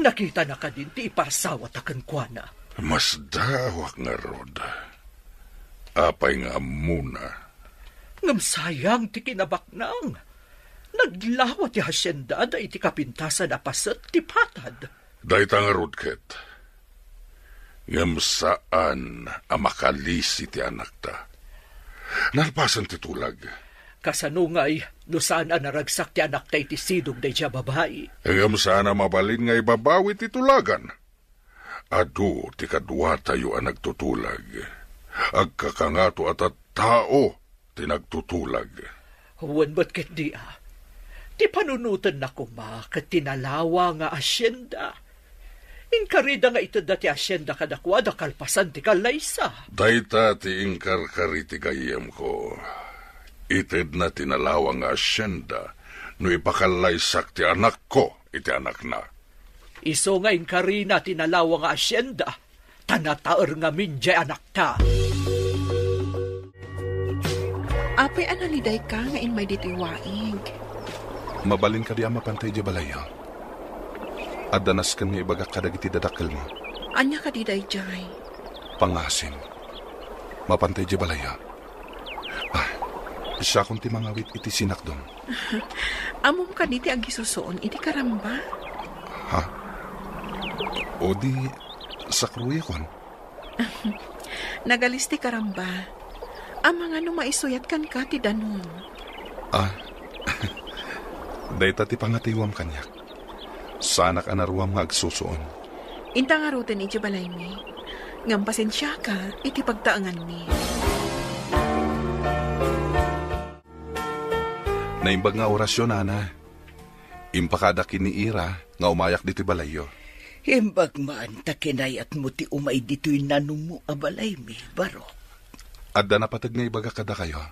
Nakitana kadin ti ipasawata kenkuana? Masdaawak ngarud. Apay nga ammona? Ngem sayang ti kinabaknang. Naglawa ti hasiendada iti kapintasan a paset ti patad. Dayta ngarud ket. Ngem saan a makalisi ti anakta. Nalpasen ti tulag. Kasano ngay no saan a naragsak ti anakta iti sidong daydiay a babai? Ngem saan a mabalin nga ibabawi ti tulagan. Adu ti kaduatayo a nagtutulag. Agkakangato a tattao ti nagtutulag. Wen met ketdi a, ti panunotenna koma ket ti nalawa nga asienda. Inkarida nga itedda ti asienda kadakuada kalpasan ti kallaysa. Dayta ti inkarkari ti gayyemko. Itedna ti nalawa nga asienda no ipakallaysak ti anakko iti anakna. Isu nga inkarina ti nalawa nga asienda, ta nataer ngamin diay anakta. Apay a nalidayka nga immay ditoy waig? Mabalin kadi a mapantay idiay balayyo? Adda nasken nga ibagak kadagiti dadakkelmo. Ania kadi daydiay? Pangasim. Mapantay idiay balayyo. Ah, siakon ti mangawit iti sinakdom. Ammom kadi ti agisusuon iti karamba? Ha? O di, sakruyakon? Nagalis ti karamba. Amangan no maisuyat kenka ti danum. Ah, dayta ti pangatiwam kaniak. Saanak a naruam nga agsusuon. Inta ngaruden idiay balaymi. Ngem pasensiaka iti pagtaenganmi. Naimbag nga orasyo, Nana. Impakadak ken ni Ira nga umayak ditoy balayyo. Imbag man ta kinayatmo ti umay ditoy nanummo a balaymi, Barok. Adda napateg nga ibagak kadakayo.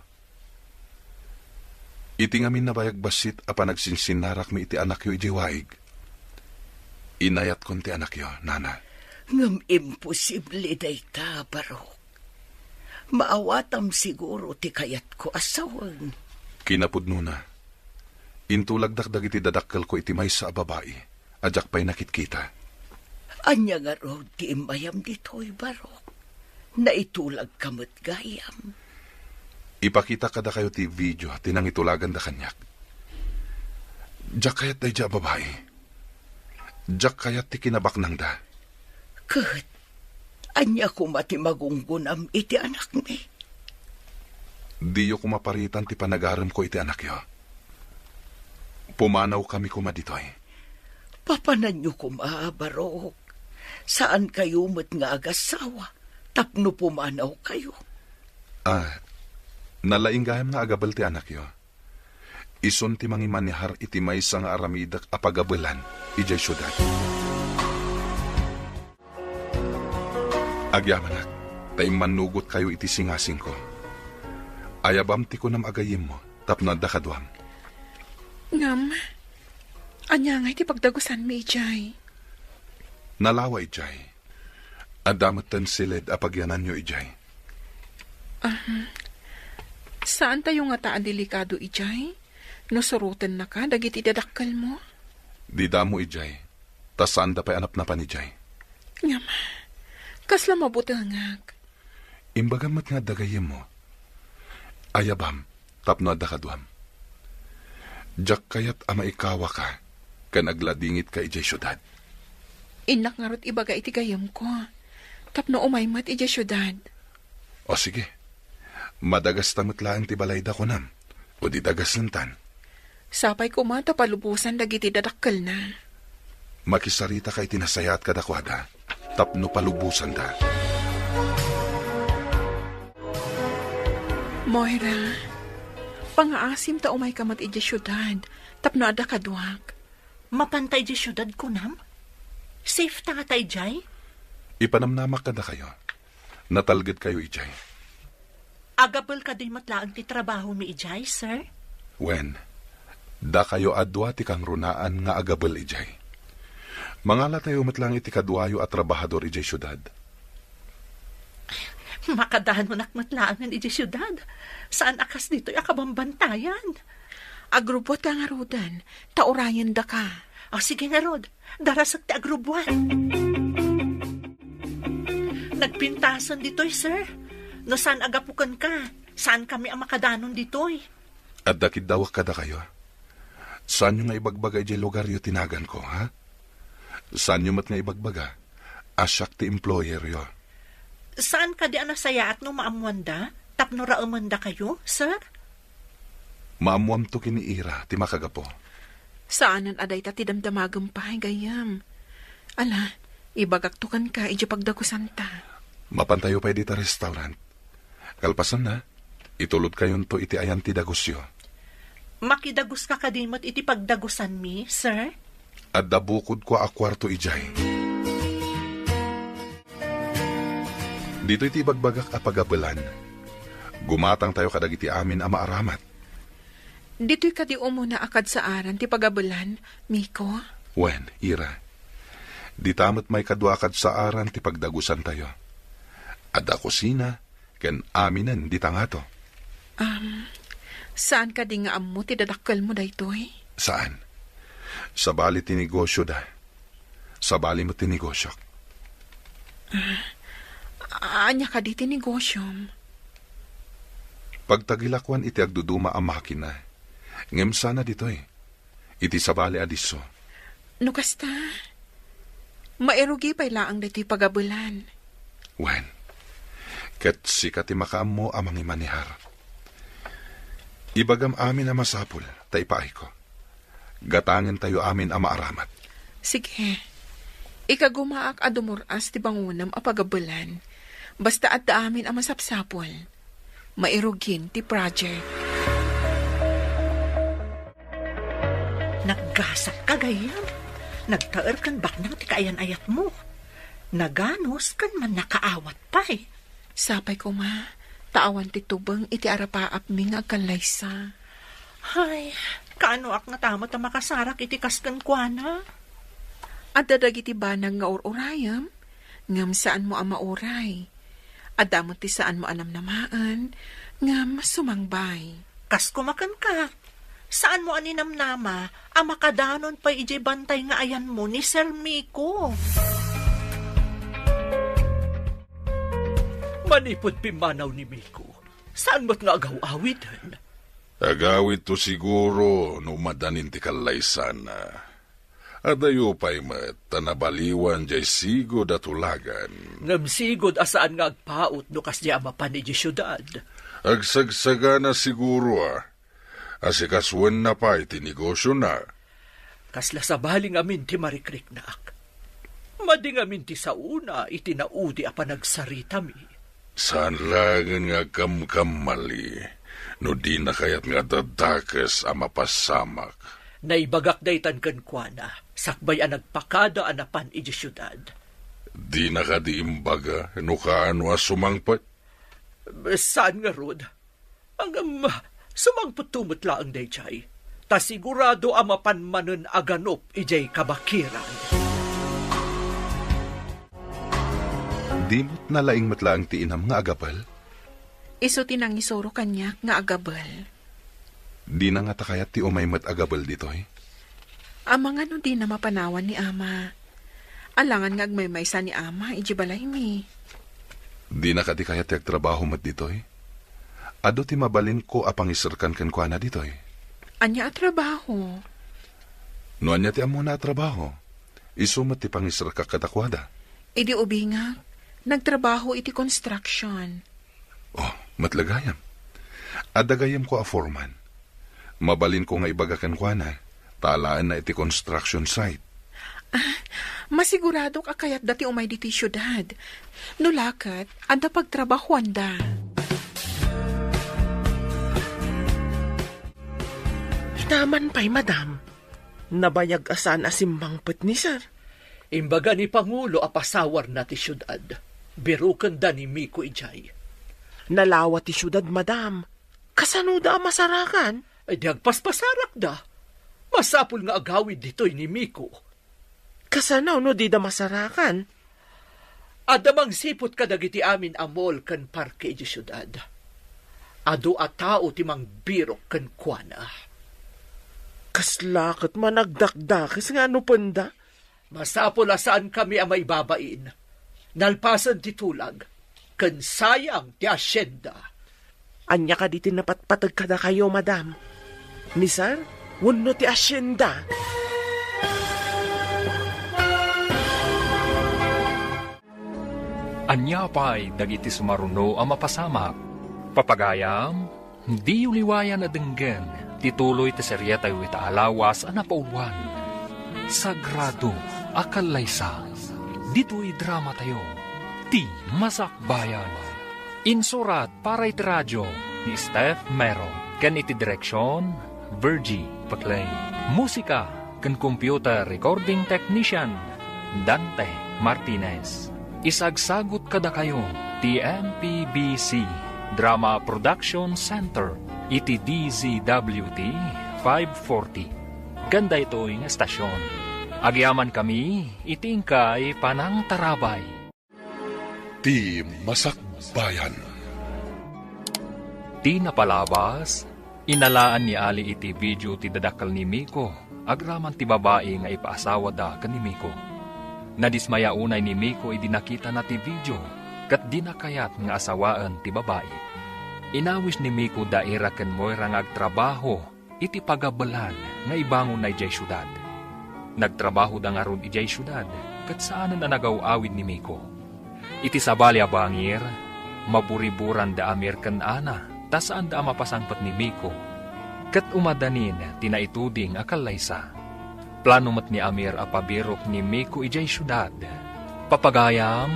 Iti ngamin a bayag bassit a panagsinsinnarakmi iti anakyo idiay waig, inayatkon ti anakyo, nana. Ngem imposible dayta, Barok. Maawatam siguro ti kayatko a sawen. Kinapudnona, intulagdak dagiti dadakkelko iti maysa a babai a diak pay nakitkita. Ania ngarud ti immayam ditoy, Barok? Naitulagka met gayam. Ipakitak kadakayo ti video ti nangitulaganda kaniak. Diak kayat daydiay a babai. Diak kayat ti kinabaknangda. Ket ania koma ti magunggunam iti anakmi? Diyo koma paritan ti panagaremko iti anakyo. Pumanawkami koma ditoy. Papananyo koma, Barok. Saankayo met nga agasawa tapno pumanawkayo. Ah, nalaing gayam nga agabel ti anakyo. Isun ti mangimanehar iti maysa nga aramidek a pagabelan idiay siudad. Agyamanak, ta immannugotkayo iti singasingko. Ayabam ti kunam a gayyemmo tapno adda kaduam. Ngem, ania ngay ti pagdagusanmi idiay? Nalawa idiay. Adda metten siled a pagyananyo idiay. Ahem. Saantayo ngata a delikado idiay no surotennaka dagiti dadakkelmo? Dida ammo idiay, ta saanda pay a napnapan idiay. Ngem, kasla mabutengak. Imbagam met nga adda gayyemmo. Ayabam, tapno adda kaduam. Diak kayat a maikawaka ken agladingitka idiay siudad. Innak ngarud ibaga iti gayyemko, tapno umay met idiay siudad. O sige, madagasta met laeng ti balayda, kunam, o di dagasenta. Sapay koma ta palubosan dagiti dadakkelna. Makisaritaka iti nasayaat kadakuada tapno palubosanda. Moira, pangaasim ta umayka met idiay siudad tapno adda kaduak. Mapanta idiay siudad, kunam? Safe ta ngata idiay? Ipanamnamak kadakayo. Natalgedkayo idiay. Agabel kadi met laeng ti trabahomi idiay, sir? Wen, dakayo a dua ti kangrunaan nga agabel idiay. Mangalatayo met laeng iti kaduayo a trabahador idiay siudad. Makadanonak met laengen idiay siudad. Saan a kas ditoy a kabambantayan. Agrubbuatka ngaruden, ta urayendaka. O, sige ngarud, darasek ti agrubbuat. Nagpintasen ditoy, sir. No saan a gapu kenka, saankami a makadanon ditoy. Adda kiddawak kadakayo. Saanyo nga ibagbaga idiay lugaryo ti naganko, ha? Saanyo met nga ibagbaga a siak ti employeryo. Saan kadi a nasayaat no maammoanda tapno raemendakayo, sir? Maammoamto ken ni Ira ti makagapu. Saanen a dayta ti damdamagem pay, gayyem. Ala, ibagakto kenka idiay pagdagusanta. Mapantayo pay dita restaurant. Kalpasanna, itulodkayonto iti ayan ti dagusyo. Makidaguska kadi met iti pagdagusanmi, sir? Adda bukodko a kuarto idiay. Ditoy ti ibagbagak a pagabelan. Gumatangtayo kadagiti amin a maaramat. Ditoy kadi umuna a kadsaaran ti pagabelan, Miko? Wen, Ira. Dita met maikadua a kadsaaran ti pagdagusantayo. Adda kusina, ken aminen dita ngato. Am, saan kadi nga ammo ti dadakkelmo daytoy? Saan. Sabali ti negosyoda. Sabali met ti negosiok. Ah, ania kadi ti negosiom? Pagtagilakoan iti agduduma a makina. Ngem sana ditoy. Iti sabali a disso. No kasta, mairugi pay laeng daytoy pagabelan. Wen, ket sika ti makaammo a mangimanehar. Ibagam amin a masapul, ta ipaayko. Gatangentayo amin a maaramat. Sige. Ikagumaak a dumur-as ti bangonem a pagabelan. Basta adda amin a masapsapul. Mairugin ti project. Naggasat ka, gayyem. Nagtaer ken baknang ti kaayan-ayatmo. Naganos ken mannakaawat pay. Sapay koma, ta awan ti tubeng iti arapaapmi nga agkallaysa. Ay, kaanoak ngata met a makasarak iti kas kenkuana? Adda dagiti banag nga ur-urayem, ngem saanmo a mauray. Adda met ti saanmo a namnamaen, ngem sumangbay. Kas koma kenka, saanmo a ninamnama a makadanon pay idiay bantay nga ayanmo ni Sir Miko. Manipud pimmanaw ni Miko, saan met nga agaw-awiden? Agawidto siguro no umadanin ti kallaysana. Adayo pay met ta nabaliwan diay sigud a tulagan. Ngem sigud a saan nga agpaut no kasdiay a mapan idiay siudad. Agsagsagana siguro a, asikasoenna pay ti negosiona. Kasla sabali ngamin ti marikriknak. Madi ngamin ti saona iti naudi a panagsaritami. Saan laengen nga agkamkamali no dina kayat nga adda dakes a mapasamak. Naibagak daytan kenkuana, sakbay a nagpakada a napan idiay siudad. Dina kadi imbaga no kaano a sumangpet? Saan ngarud? Ngem, sumangpetto met laeng daydiay, ta sigurado a mapan manen a ganup idiay kabakiran. Dimo nalaing met laeng ti inam nga agabel? Isu ti nangisuro kaniak nga agabel. Dina ngata kayat ti umay met agabel ditoy? Amangan no dina mapanawan ni Ama. Alangan nga agmaymaysa ni Ama idiay balaymi. Dina kadi kayat ti agtrabaho met ditoy? Adu ti mabalinko a pangiserkan kenkuana ditoy. Ania a trabaho? No ania ti ammona a trabaho, isu met ti pangiserkak kadakuada. Idi ubingak, nagtrabaho iti construction. Oh, met la gayam. Adda gayyemko a foreman. Mabalinko nga ibaga kenkuana, ta alaenna iti construction site. Ah, masiguradok a kayatda ti umay ditoy siudad. No la ket, adda pagtrabahoanda. Ita man pay, madam. Nabayag a saan a simmangpet ni sir. Imbaga ni Pangulo a pasawarna ti siudad. Birokenda ni Miko idiay. Nalawa ti siudad, madam. Kasanoda a masarakan? Ay, di agpaspasarakda. Masapul nga agawid ditoy ni Miko. Kasano no dida masarakan? Adda mangsiput kadagiti amin a mall ken parke idiay siudad. Adu a tao ti mangbirok kenkuana. Kasla ket managdakdakes nga anupenda? Masapul a saankami a maibabain. Nalpasen ti tulag, ken sayang ti asienda. Ania kadi ti napatpateg kadakayo, madam? Ni sir wenno ti asienda? Ania pay dagiti sumaruno a mapasamak? Papagayam, diyo liwayan a denggen ti tuloy ti serietayo ita a lawas a napauluan, Sagrado a Kallaysa. Ditoy dramatayo, Ti Masakbayan. Insurat para iti radio ni Steph Mero ken iti direksion, Virgie Paclay. Musika ken computer recording technician, Dante Martinez. Isagsagut kadakayo ti M P B C Drama Production Center iti D Z W T five forty. Ken daytoy nga estasion, agyamankami iti inkay panangtarabay. Ti Masakbayan. Ti napalabas, inalaan ni Ali iti video ti dadakkel ni Miko agraman ti babai nga ipaasawada ken ni Miko. Nadismaya unay ni Miko idi nakitana ti video ket dina kayat nga asawaen ti babai. Inawis ni Miko da Ira ken Moira nga agtrabaho iti pagabelan nga ibangonna idiay siudad. Nagtrabahoda ngarud idiay siudad ket saanen a nagaw-awid ni Miko. Iti sabali a bangir, maburiburan da Amir ken Ana ta saanda a mapasangpet ni Miko, ket umadanin ti naituding a kallaysa. Plano met ni Amir a pabirok ni Miko idiay siudad. Papagayam,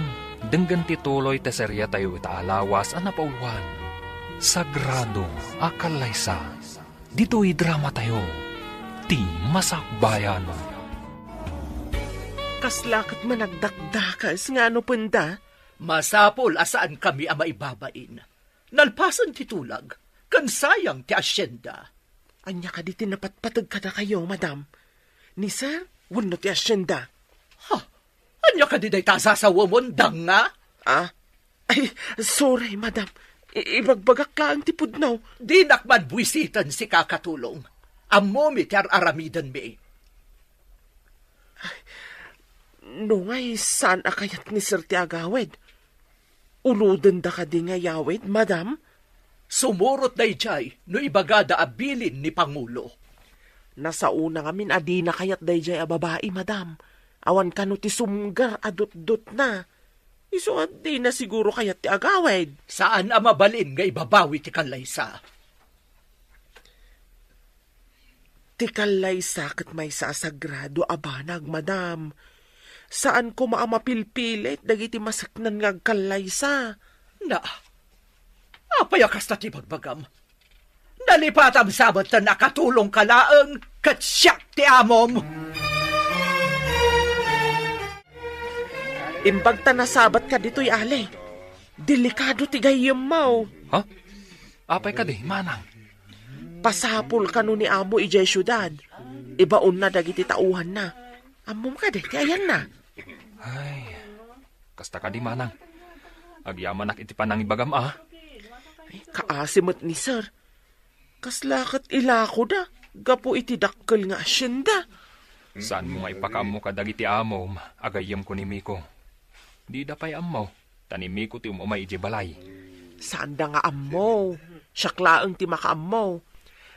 denggen ti tuloy ti serietayo ita a lawas a napauluan, Sagrado a Kallaysa. Ditoy dramatayo, Ti Masakbayan. Kasla ket managdakdakes nga anupenda? Masapul a saankami a maibabain. Nalpasen ti tulag, ken sayang ti asienda. Ania kadi ti napatpateg kadakayo, madam? Ni sir wenno ti hacienda? Ha? Ania kadi dayta a sasawem, danga? Ah? Ay, sorry, madam. I- ibagbagak laeng ti pudno. Dinak man buisiten, sika a katulong. Ammomi ti ar-aramidenmi. No ngay, saan a kayat ni sir ti agawid? Ulodenda kadi nga yawid, madam? Sumurot daydiay no ibagada a bilin ni Pangulo. Nasaona ngamin a dina kayat daydiay a babai, madam. Awan kano ti sumgar a dutdotna. Isu a dina siguro kayat ti agawid. Saan a mabalin nga ibabawi ti kallaysa. Ti kallaysa ket maysa a sagrado a banag, madam. Saan koma a mapilpilit dagiti maseknan nga agkallaysa. Na, apay a kasta ti bagbagam? Nalipatam sa met ta nakatulongka laeng ket siak ti amom. Imbag ta nasabatka ditoy, ale. Delikado ti gayyemmo. Ha? Apay kadi, manang? Pasapul kano ni amo idiay siudad. Ibaonna dagiti tauhanna. Ammom kadi ti ayanna? Ay, kasta kadi, manang. Agyamanak iti panangibagam, a. Ay, kaasi met ni sir. Kasla ket ilakoda gapu iti dakkel nga hacienda. Saanmo nga ipakaammo kadagiti amom a gayyemko ni Miko. Dida pay ammo, ta ni Miko ti um-umay idiay balay. Saanda nga ammo. Siak laeng ti makaammo.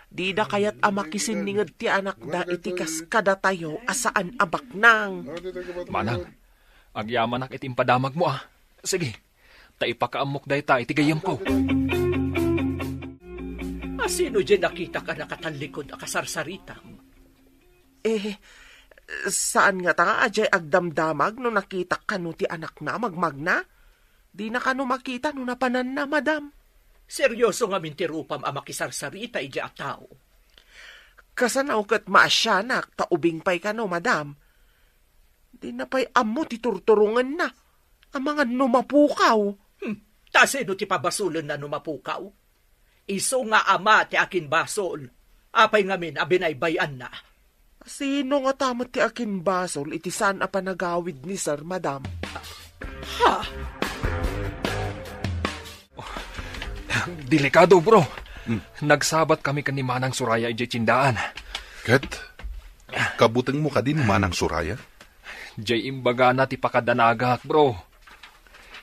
Dida kayat a makisinninged ti anakda iti kas kadatayo a saan a baknang. Manang, agyamanak iti impadamagmo, a. Sige, ta ipakaammok dayta iti gayyemko. A, sino diay nakitak a nakatallikod a kasarsaritam? Eh, saan ngata nga adiay agdamdamag no nakitak kano ti anakna a magmagna? Dina kano makita no napananna, madam. Serioso ngamin ti rupam a makisarsarita idiay a tao. Kasano ket maasianak ta ubing pay kano, madam? Dina pay ammo ti turturongenna. Amangan no mapukaw. Hmm, ta sino ti pabasolenna no mapukaw? Isu nga ama ti akinbasol. Apay ngamin a binaybay-anna? Sino ngata met ti akinbasol iti saan a panagawid ni sir, madam? Ha? Delikado, bro. Hmm. Nagsabat kami ken ni Manang Soraya idiay tiendaan. Ket, kabutengmo kadi ni Manang Soraya? Diay imbagana ti pakadanagak, bro.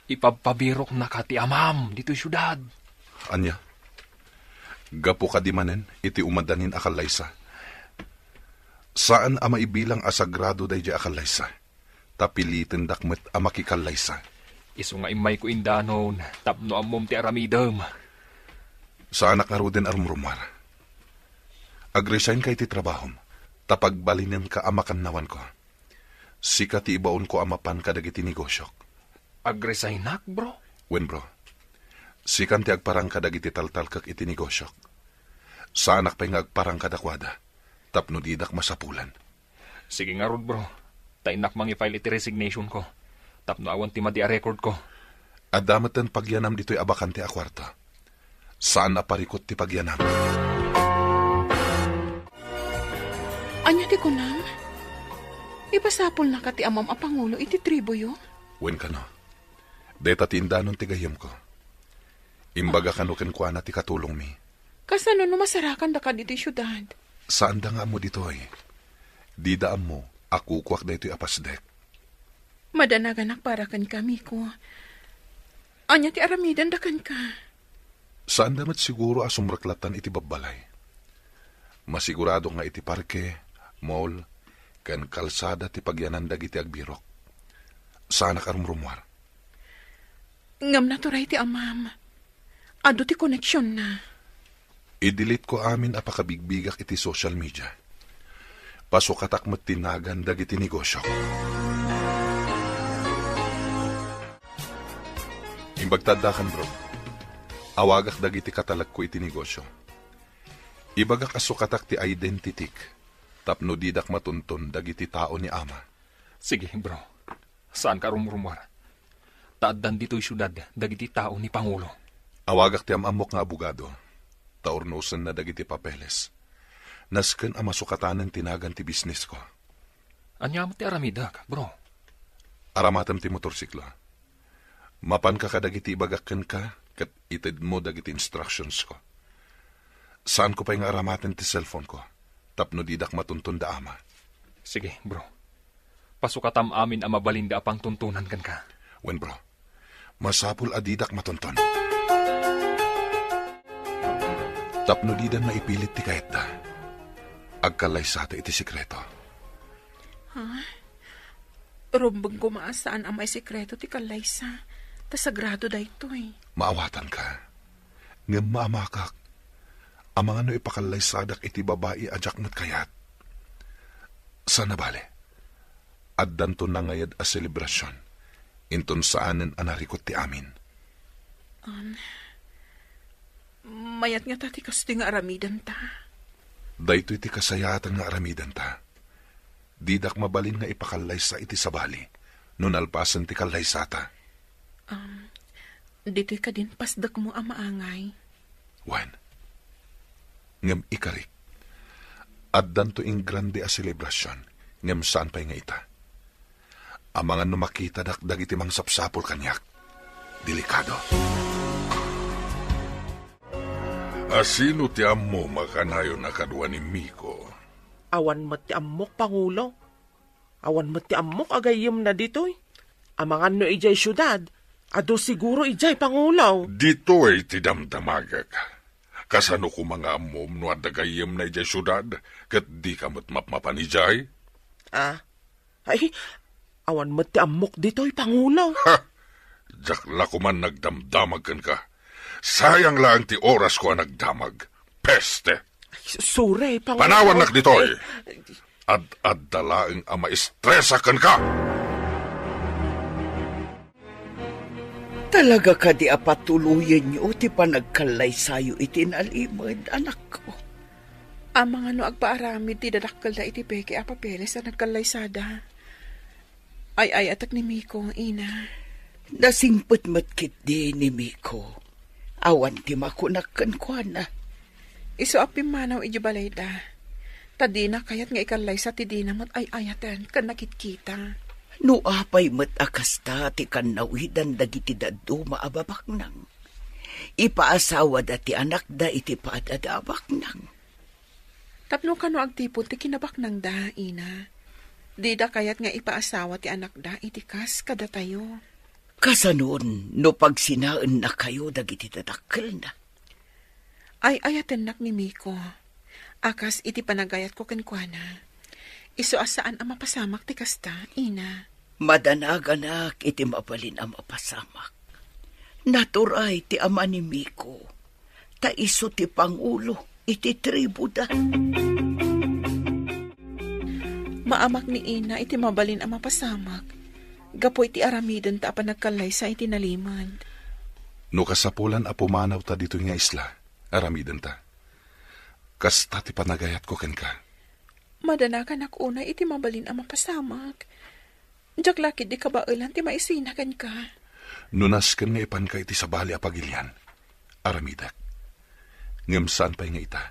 Ipabpabiroknaka ti amam ditoy siudad. Ania? Gapu kadi manen iti umadanin a kallaysa? Saan a maibilang a sagrado daydiay a kallaysa, ta pilitendak met a makikallaysa. Isu nga immayko indanon tapno ammom ti aramidem. Saanak ngaruden a rumrumuar. Agresign ka iti trabahom, ta pagbalinenka a makannawanko. Sika ti ibaonko a mapan kadagiti negosiok. Agresignak, bro? Wen, bro. Sikan ti agparang kadagiti taltalkek iti negosiok. Saanak pay nga agparang kadakuada, tapno didak masapulan. Sige ngarud, bro. Ta innak mangi-file iti resignation ko, tapno awan ti madi a record ko. Adda metten pagyanam ditoy a bakante a kuarto. Saan a parikut ti pagyanam. Ania ti kunam? Ipasapulnaka ti amam a pangulo iti tribuyo? Wen kano. Dayta ti indanon ti gayyemko. Imbaga kano kenkuana ti katulongmi. Kasano no masarakandaka ditoy siudad? Saanda nga ammo ditoy. Dida ammo a kukuak daytoy a pasdek. Madanaganak para kenka, Miko. Ania ti aramidenda kenka? Saanda met siguro a sumreklattan iti babbalay. Masigurado nga iti parke, mall, ken kalsada ti pagyanan dagiti agbirok. Saanak a rumrumuar. Ngem naturay ti amam. Adu ti koneksionna. I-delete ko amin a pakabigbigak iti social media. Pasukatak met ti nagan dagiti negosiok. Imbag ta addakan, bro. Awagak dagiti katalekko iti negosio. Ibagak a sukatak ti identitik tapno didak matunton dagiti tao ni ama. Sige, bro. Saanka a rumrumuar. Ta addan ditoy siudad dagiti tao ni Pangulo. Awagak ti am-ammok nga abogado, ta urnosenna dagiti papeles. Nasken a masukatanen ti nagan ti bisnesko. Ania met ti aramidek, bro? Aramatem ti motorsiklo. Mapanka kadagiti ibagak kenka ket itedmo dagiti instructionsko. Saanko pay nga aramaten ti cellphoneko tapno didak matunton da ama. Sige, bro. Pasukatam amin a mabalinda a pangtuntunan kenka. Wen, bro. Masapul a didak matunton. Tapno dida maipilit ti kayatda, agkallaysata iti sekreto. Ha? Rumbeng koma a saan a maisekreto ti kallaysa. Ta sagrado daytoy. Maawatanka. Ngem maamakak. Amangan no ipakallaysadak iti babai a diak met kayat. Saan a bale. Addanto nangayad a selebrasion. Inton saanen a narikut ti amin. Um, mayat ngata ti kastoy nga aramidenta. Daytoy ti kasayaatan nga aramidenta. Didak mabalin nga ipakallaysa iti sabali no nalpasen ti kallaysata. Um, ditoy kadin pasdekmo a maangay. Wen. Ngem ikarik, addanto ingrande a selebrasion, ngem saan pay nga ita. Amangan no makitadak dagiti mangsapsapul kaniak. Delikado. Asino ti ammom a kanayon a kadua ni Miko? Awan met ti ammok, Pangulo. Awan met ti ammok a gayyemna ditoy. Amangan no idiay siudad, adu siguro idiay, Pangulo. Ditoy ti damdamagek. Kasano koma nga ammom no adda gayyemna idiay siudad, ket dika met mapmapan idiay? Ah, ay, awan met ti ammok ditoy, Pangulo. Ha! Diak la koman nagdamdamag kenka. Sayang laeng ti orasko a nagdamag. Peste! Ay, su-, sorry, Pangulo. Panawannak ditoy! Ad-adda laeng a maestresak kenka! Talaga kadi a patuloyenyo ti panagkallaysayo iti nalimed, anakko? Amangan no agpaaramid ti dadakkelda iti peke a papeles a nagkallaysada. Ay-ayatek ni Miko, Ina. Nasingpet met ketdi ni Miko. Awan ti makunak kenkuana. Isu a pimmanaw idiay balayda. Ta dina kayat nga ikallaysa ti dina met ay-ayaten ken nakitkita. No apay met a kasta ti kannawidan dagiti dadduma a babaknang, ipaasawada ti anakda iti padada a baknang. Tapno kano agtipon ti kinabaknangda, Ina. Dida kayat nga ipaasawa ti anakda iti kas kadatayo. Kasanon no pagsinaennakayo dagiti dadakkelna? Ay-ayatennak ni Miko a kas iti panagayatko kenkuana. Isu a saan a mapasamak ti kasta, Ina. Madanaganak iti mabalin a mapasamak. Naturay ti ama ni Miko, ta isu ti pangulo iti tribuda. Maamak ni Ina iti mabalin a mapasamak gapu iti aramidenta a panagkallaysa iti nalimed. No kasapulan a pumanawta ditoy nga isla, aramidenta. Kasta ti panagayatko kenka. Madanaganak unay iti mabalin a mapasamak. Diak la ketdi kabaelan ti maisina kenka. No nasken nga ipanka iti sabali a pagilian, aramidek. Ngem saan pay nga ita.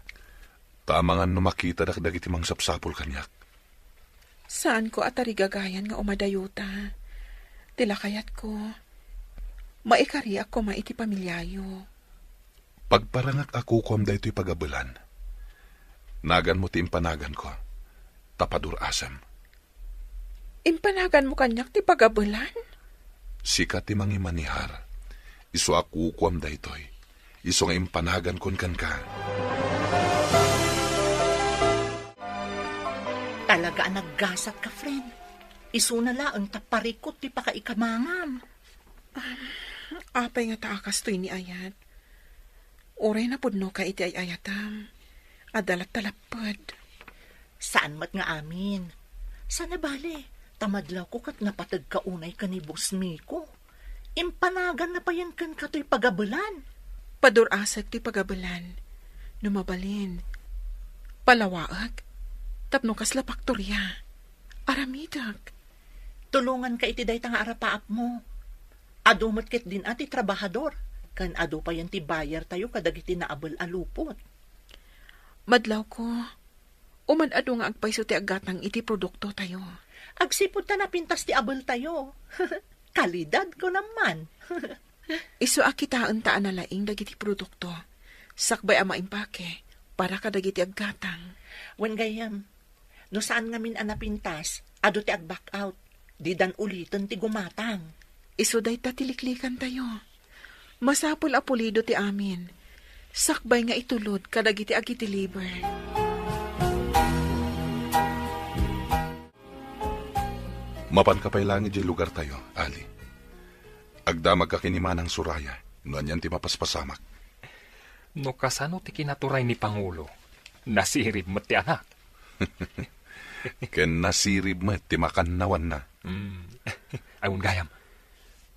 Ta amangan no makitadak dagiti mangsapsapul kaniak. Saanko a tarigagayan nga umadayota. Ti lakayatko, maikariak koma iti pamiliayo. Pagparangak a kukuam daytoy pagabelan. Naganmo ti impanaganko, ta padur-asem. Impanaganmo kaniak ti pagabelan? Sika ti mangimanihar. Isu a kukuam daytoy. Isu nga impanagankon kenka. Talaga a naggasat ka, friend. Isuna laeng ta parikut ti pakaikamangam. Apay ngata a kastoy ni ayat? Uray napudnoka iti ay-ayatam. Adda latta lapped. Saan met nga amin. Saan a bale, ta madlawko ket napategka unay ken ni Boss Miko. Impanaganna payen kenka toy pagabelan. Padur-asek toy pagabelan. No mabalin, palawaek. Tapno kasla paktoria. Aramidek. Tulonganka iti dayta nga arapaapmo. Adu met ketdin a ti trabahador, ken adu payen ti bayartayo kadagiti naabel a lupot. Madlawko, Uman adu nga agpayso ti aggatang iti produktotayo. Agsipud ta napintas ti abeltayo. Kalidad ko naman. Isu a kitaenta a nalaing dagiti produkto, sakbay a maimpake para kadagiti aggatang. Wen gayyem, no saan ngamin a napintas, adu ti ag-back out. Didan uliten ti gumatang. Isu dayta ti liklikantayo. Masapul a pulido ti amin, sakbay nga itulod kadagiti agi-deliver. Mapanka pay laeng idiay lugartayo, Ali. Agdamagka ken ni Manang Soraya, no anian ti mapaspasamak. No kasano ti kinaturay ni Pangulo, nasirib met ti anak. Ken nasirib met ti makannawanna. Mm. Ay, wen gayam,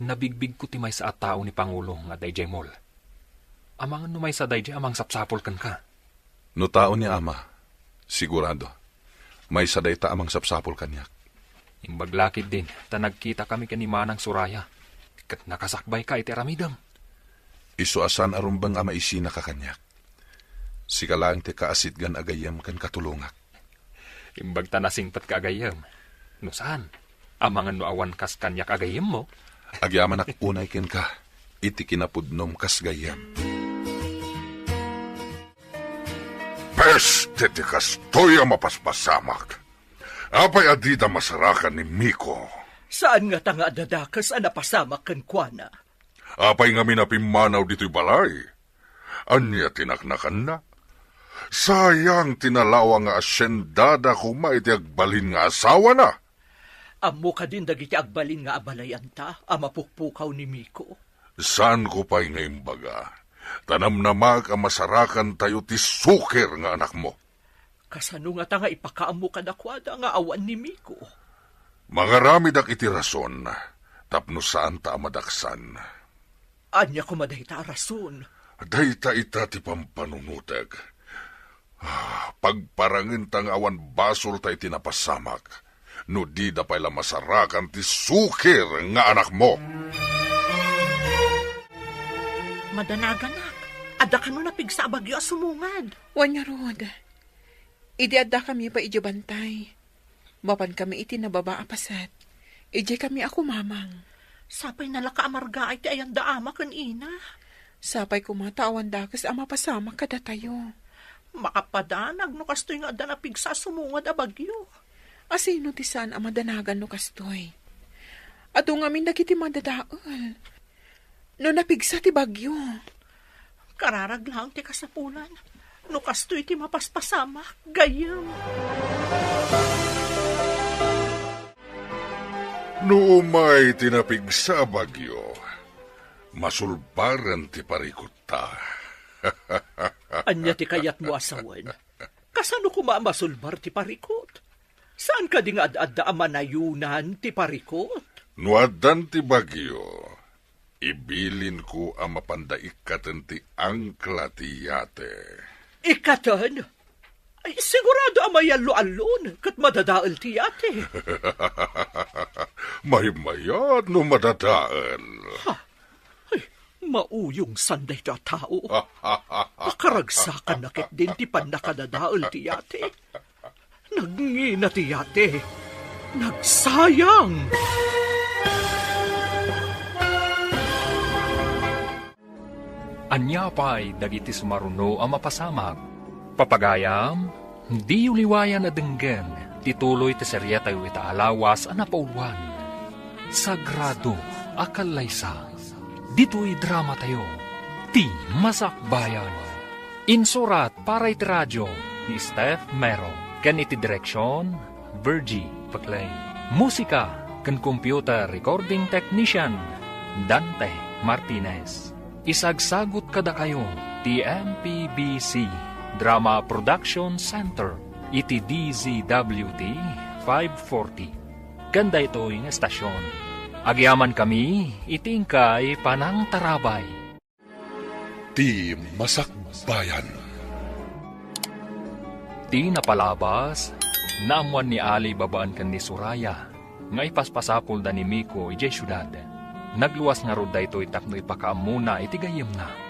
nabigbigko ti maysa a tao ni Pangulo nga adda idiay mall. Amangan no maysa daydiay a mangsapsapul kenka. No tao ni Ama, sigurado, maysa dayta a mangsapsapul kaniak. Imbag la ketdin ta nagkitakami ken ni Manang Soraya, ket nakasakbayka iti aramidem. Isu a saan a rumbeng a maisinaka kaniak. Sika laeng ti kaasitgan a gayyem ken katulongak. Imbag ta nasingpetka a gayyem. No saan, amangan no awan kas kaniak a gayyemmo. Agyamanak unay kenka iti kinapudnom kas gayyem. Peste ti kastoy a mapaspasamak! Apay a dida masarakan ni Miko? Saan ngata nga adda dakes a napasamak kenkuana? Apay ngamin a pimmanaw ditoy balay? Ania ti naknakanna? Sayang ti nalawa nga asiendada koma iti agbalin nga asawana. Ammo kadin dagiti agbalin nga abalayanta a mapukpukaw ni Miko? Saanko pay nga imbaga, ta namnamaek a masarakantayo ti suker nga anakmo. Kasano ngata nga ipakaammo kadakuada nga awan ni Miko? Mangaramidak iti rason tapno saanta a madaksan. Ania koma dayta a rason? Dayta ita ti pampanunotek. Ah, pagparangenta nga awan basolta iti napasamak, no dida pay la masarakan ti suker nga anakmo. Madanaganak, adda kano napigsa a bagyo a sumungad? Wen ngarud, idi addakami pay idiay bantay, mapankami iti nababa a paset. Idiaykami a kumamang. Sapay nalaka a margaay ti ayanda ama ken ina. Sapay koma ta awan dakes a mapasamak kadatayo. Makapadanag no kastoy nga adda napigsa a sumungad a bagyo. Asino ti saan a madanagan no kastoy? Adu ngamin dagiti madadael. No napigsa ti bagyo. Kararag laeng ti kasapulan. No kastoy ti mapaspasamak, gayyem. No umay ti napigsa a bagyo, masulbaren ti parikotta. Ania ti kayatmo a sawen? Kasano koma a masulbar ti parikot? Saan kadi nga ad-adda a manayonan ti parikot? No addan ti bagyo, ibilinko a mapanda ikkaten ti angkla ti yate. Ikkaten? Ay, sigurado a mayallo-allon ket madadael ti yate. Maymayat no madadael. Ha? Ay, mauyongsan daytoy a tao. Pakaragsakanna ketdin ti pannakadadael ti yate. Nagngina ti yate. Nagsayang! Ania pay dagiti sumaruno a mapasamak? Papagayam, diyo liwayan a denggen ti tuloy ti seriatayo ita a lawas a napauluan, Sagrado a Kallaysa. Ditoy dramatayo, Ti Masakbayan. Insurat para iti radio ni Steph Mero ken iti direksion, Virgie Paclay. Musika ken computer recording technician, Dante Martinez. Isagsagut kadakayo ti M P B C Drama Production Center iti D Z W T five forty. Ken daytoy nga estasion, agyamankami iti inkay panangtarabay. Ti Masakbayan. Ti napalabas, naammuan ni Ali babaen ken ni Soraya nga ipaspasapulda ni Miko idiay siudad. Nagluas ngarud daytoy tapno ipakaammona iti gayyemna.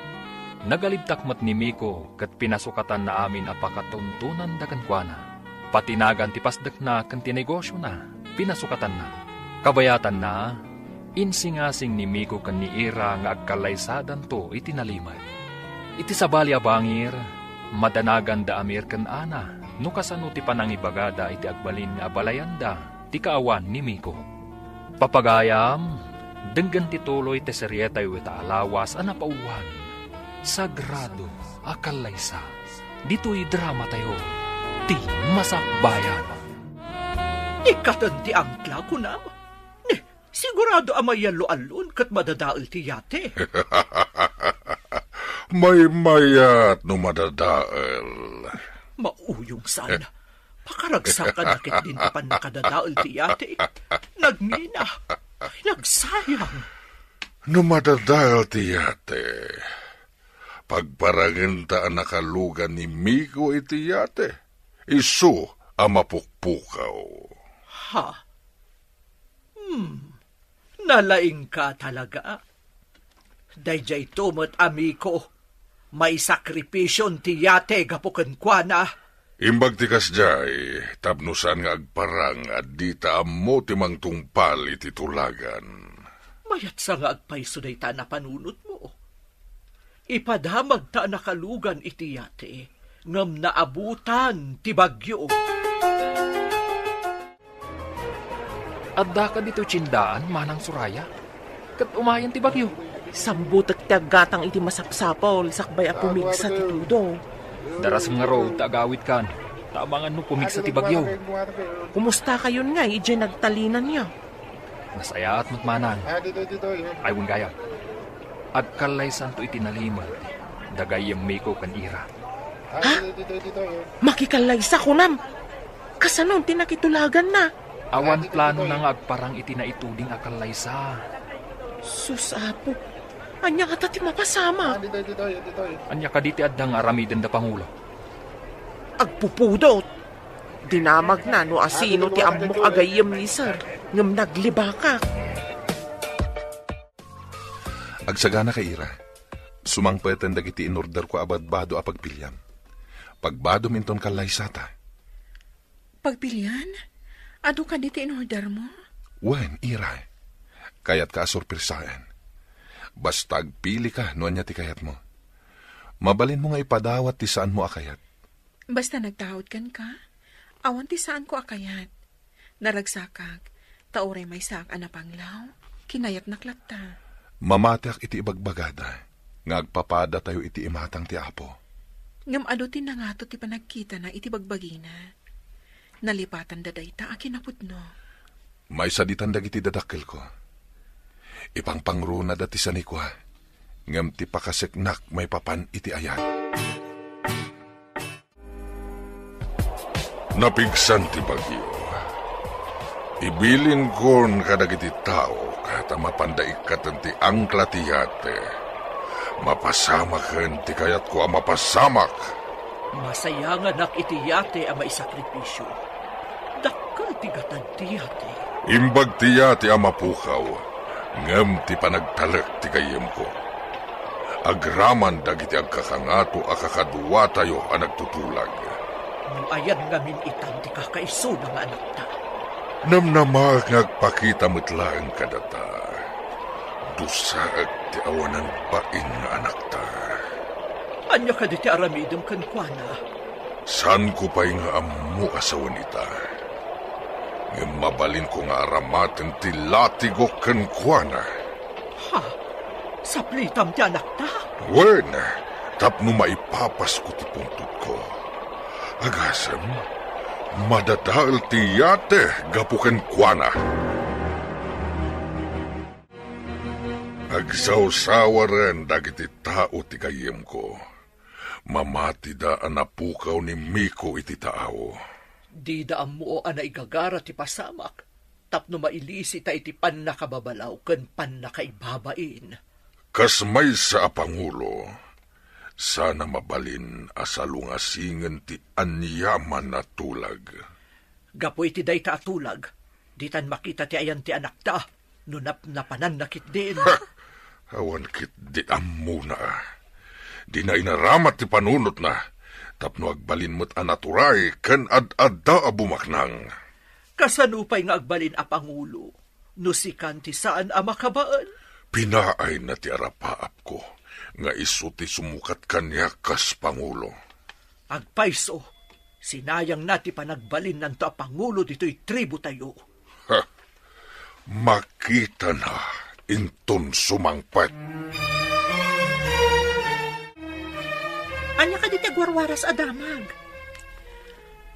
Nagalibtak met ni Miko ket pinasukatanna amin a pakatuntonanda kenkuana. Patinagan ti pasdekna ken ti negosiona, pinasukatanna. Kabayatanna, insingasing ni Miko ken ni Ira nga agkallaysadanto iti nalimed. Iti sabali a bangir, madanaganda a Mir ken Ana no kasano ti panangibagada iti agbalin nga abalayanda ti kaawan ni Miko. Papagayam, denggen ti tuloy ti serietayo ita a lawas a napauluan, Sagrado a Kallaysa. Ditoy dramatayo, ti Masakbayan. Ikkaten ti angkla, kunam? Ne, sigurado a mayallo-allon ket madadael ti yate. Maymayat no madadael. Mauyong san. Pakaragsakan na ket din ti pannakadadael ti yate. Nagngina. Nagsayang. No madadael ti yate, pagparangenta a nakalugan ni Miko iti yate. Isu a mapukpukaw. Ha? Hmm. Nalaingka talaga. Daydiay to met, a Miko. Maisakripision ti yate gapu kenkuana. Imbag ti kasdiay, tapno saan nga agparang a dita ammo ti mangtungpal iti tulagan. Mayat sa nga agpayso dayta a napanunotmo. Ipadamagta a nakalugan iti yate, ngem naabutan ti bagyo. Addaka ditoy tiendaan, Manang Soraya? Ket umayen ti bagyo. Sambutek ti aggatang iti masapsapul sakbay a pumigsa ti tudo. Darasem ngarud ta agawidkan, ta amangan no pumigsa ti bagyo. Kumustakayon ngay idiay nagtalinanyo? Nasayaat met, Manang. Ay, wen gayam. Agkallaysanto iti nalimed, da gayyem Miko ken Ira. Ha? Makikallaysa, kunam? Kasano ti nakitulaganna? Awan planona nga agparang iti naituding a kallaysa. Sus, Apo, ania ngata ti mapasamak? Ania kadi ti adda nga aramidenda, Pangulo? Agpupudot. Dinamagna no asino ti ammok a gayyem ni Sir, ngem naglibakak. Agsagana ka, Ira. Sumangpeten dagiti inorderko a badbado a pagpiliam. Pagbadom inton kallaysata. Pagpilian? Adu kadi ti inordermo? Wen, Ira. Kayatka a sorpresaen. Basta agpilika no ania ti kayatmo. Mabalinmo nga ipadawat ti saanmo a kayat. Basta nagtaud kenka, awan ti saanko a kayat. Naragsakak, ta uray maysaak a napanglaw, kinayatnak latta. Mamatiak iti ibagbagada nga agpapadatayo iti imatang ti Apo. Ngem adu ti nangato ti panagkitana iti bagbagina. Nalipatanda dayta a kinapudno. Maisaditan dagiti dadakkelko. Ipangpangrunada ti sanikua, ngem ti pakaseknak maipapan iti ayat. Napigsan ti bagyo. Ibilinkon kadagiti tao ta mapanda ikkaten ti angkla ti yate. Mapasamaken ti kayatko a mapasamak. Masayanganak iti yate a maisakripisio. Dakkel ti gatad ti yate. Imbag ti yate a mapukaw, ngem ti panagtalek ti gayyemko. Agraman dagiti agkakangato a kakaduatayo a nagtutulag. No ayan ngamin itan ti kakaisuna nga anakta? Namnamak nga agpakita met laeng kadata. Dusaek ti awanan bain nga anakta. Ania kadi ti aramidem kenkuana? Saanko pay nga ammo a sawen ita. Ngem mabalinko nga aramaten ti latigok kenkuana. Ha? Saplitam ti anakta? Wen, tapno maipapasko ti pungtodko. Agasem, madadael ti yate gapu kenkuana. Agsawsawaren dagiti tao ti gayyemko. Mamatida a napukaw ni Miko iti taaw. Dida ammo a naigagara ti pasamak tapno mailisita iti pannakababalaw ken pannakaibabain. Kas maysa a pangulo, sana mabalin a salungasingen ti aniaman a tulag. Gapu iti dayta a tulag, ditan makita ti ayan ti anakta no napnapananna ketdin. Ha! Awan ketdi ammona. Dina inaramat ti panunotna. Tapno agbalin met a naturay ken ad-adda a bumaknang. Kasano pay nga agbalin a pangulo no sikan ti saan a makabael? Pinaayna ti arapaapko nga isu ti sumukat kaniak kas pangulo. Agpayso, sinayangna ti panagbalinnanto a pangulo ditoy tribu tayo. Ha! Makitana inton sumangpet. Ania kadi ti agwarwaras a damag?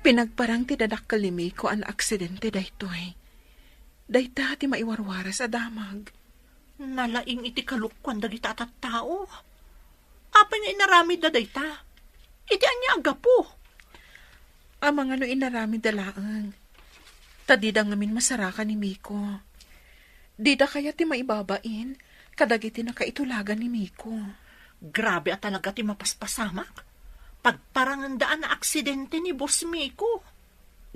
Pinagparang ti dadakkel ni Miko a naaksidente daytoy. Dayta ti maiwarwaras a damag. Nalaing iti kalukuan dagita a tattao. Apay nga inaramidda dayta? Iti ania a gapu? Amangan no inaramidda laeng. Ta dida ngamin masarakan ni Miko. Dida kayat ti maibabain kadagiti nakaitulagan ni Miko. Grabe a talaga ti mapaspasamak. Pagparanganda a naaksidente ni Boss Miko.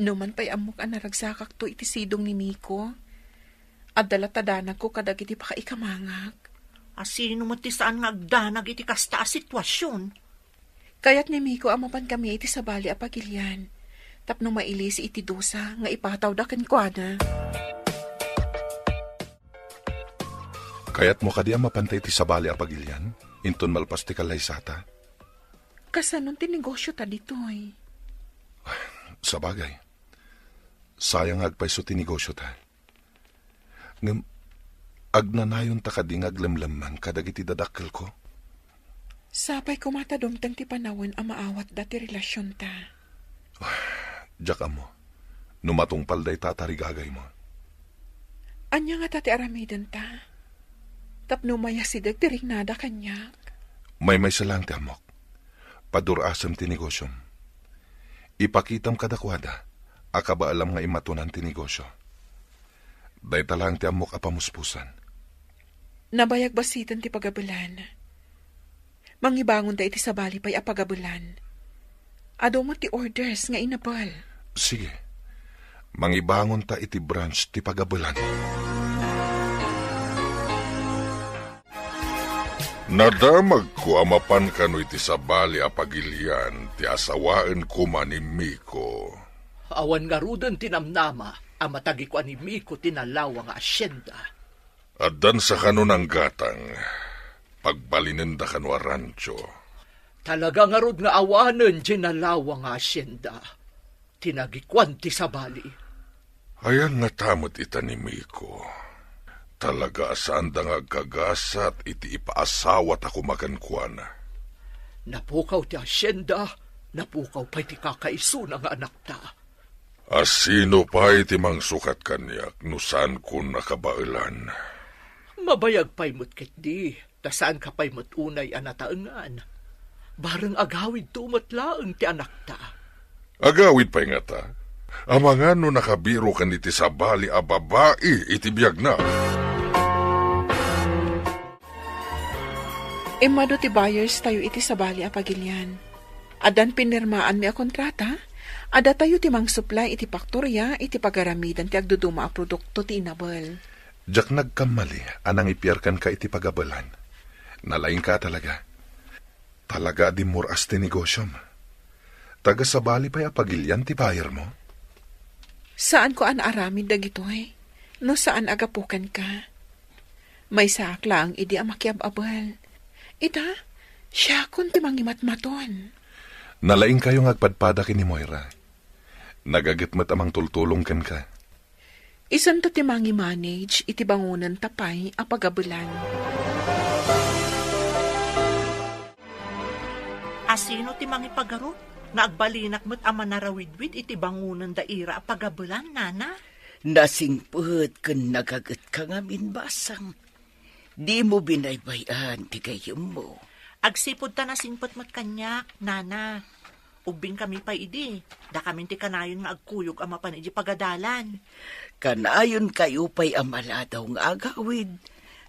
No man pay ammok a naragsakakto iti sidong ni Miko, adda latta danagko kadagiti pakaikamangak. A sino met ti saan nga agdanag iti kasta a situasion? Kayat ni Miko a mapan kami iti sabali a pagilian, tapno mailisi iti dusa nga ipatawda kenkuana. Kayatmo kadi a mapanta iti sabali a pagilian, inton malpas ti kallaysata? Kasanon ti negosiota ditoy? Sabagay, sayang nga agpayso ti negosiota. Ngem, agnanayonta kadi nga aglemlemmang kadagiti dadakkelko? Sapay koma ta dumteng ti panawen a maawatda ti relasionta. Diak ammo no matungpal dayta a tarigagaymo. Ania ngata ti aramidenta tapno mayasideg ti riknada kaniak? Maymaysa laeng ti ammok. Padur-asem ti negosyom. Ipakitam kadakuada a kabaelam nga immatonan ti negosyo. Dayta laeng ti ammok a pamuspusan. Nabayag basiten ti pagabelan. Mangibangonta iti sabali pay a pagabelan. Adu met ti orders nga inabel. Sige. Mangibangonta iti branch ti pagabelan. Nadamagko a mapan kano iti sabali a pagilian ti asawaen koma ni Miko. Awan ngaruden ti namnama a matagikuan ni Miko ti nalawa nga asyenda. Addan sa kano nanggatang, pagbalinenda kano a rancho. Talaga ngarud nga awanen diay nalawa nga asyenda ti nagikuan ti sabali. Ayan ngata met ita ni Miko. Talaga a saanda nga agkagasat iti ipaasawata koma kenkuana. Napukaw ti asyenda, napukaw pay ti kakaisuna nga anakta. A sino pay ti mangsukat kaniak no saankon a kabaelan? Mabayag pay met ketdi, ta saanka pay met unay a nataengan. Bareng agawidto met laeng ti anakta. Agawid pay ngata? Amangan no nakabirokan iti sabali a babai iti biagna. Immadu ti buyers tayo iti sabali a pagilian. Addan pinirmaanmi a kontrata, a datayo ti mangsuplay iti paktoria iti pagaramidan ti agduduma a produkto ti inabel. Diak nagkammali a nangipiar kenka iti pagabelan. Nalaingka a talaga. Talaga a dimmur-as ti negosyom. Taga sabali pay a pagilian ti buyermo? Saanko a naaramid dagitoy no saan a gapu kenka. Maysaak laeng idi a makiab-abel. Ita, siakon ti mangimatmaton. Nalaingkayo nga agpadpada ken ni Moira. Nagaget met a mangtultulong kenka. Isunto ti mangi-manage iti bangonenta pay a pagabelan. A sino ti mangipagarup nga agbalinak met a manarawidwid iti bangonenda ira a pagabelan, nana? Nasingpet ken nagagetka ngamin, basang. Dimo binaybay-an ti gayyemmo. Agsipud ta nasingpet met kaniak, nana. Ubbingkami pay idi, dakamin ti kanayon nga agkuyog a mapan iti pagadalan. Kanayonkayo pay a maladaw nga agawid,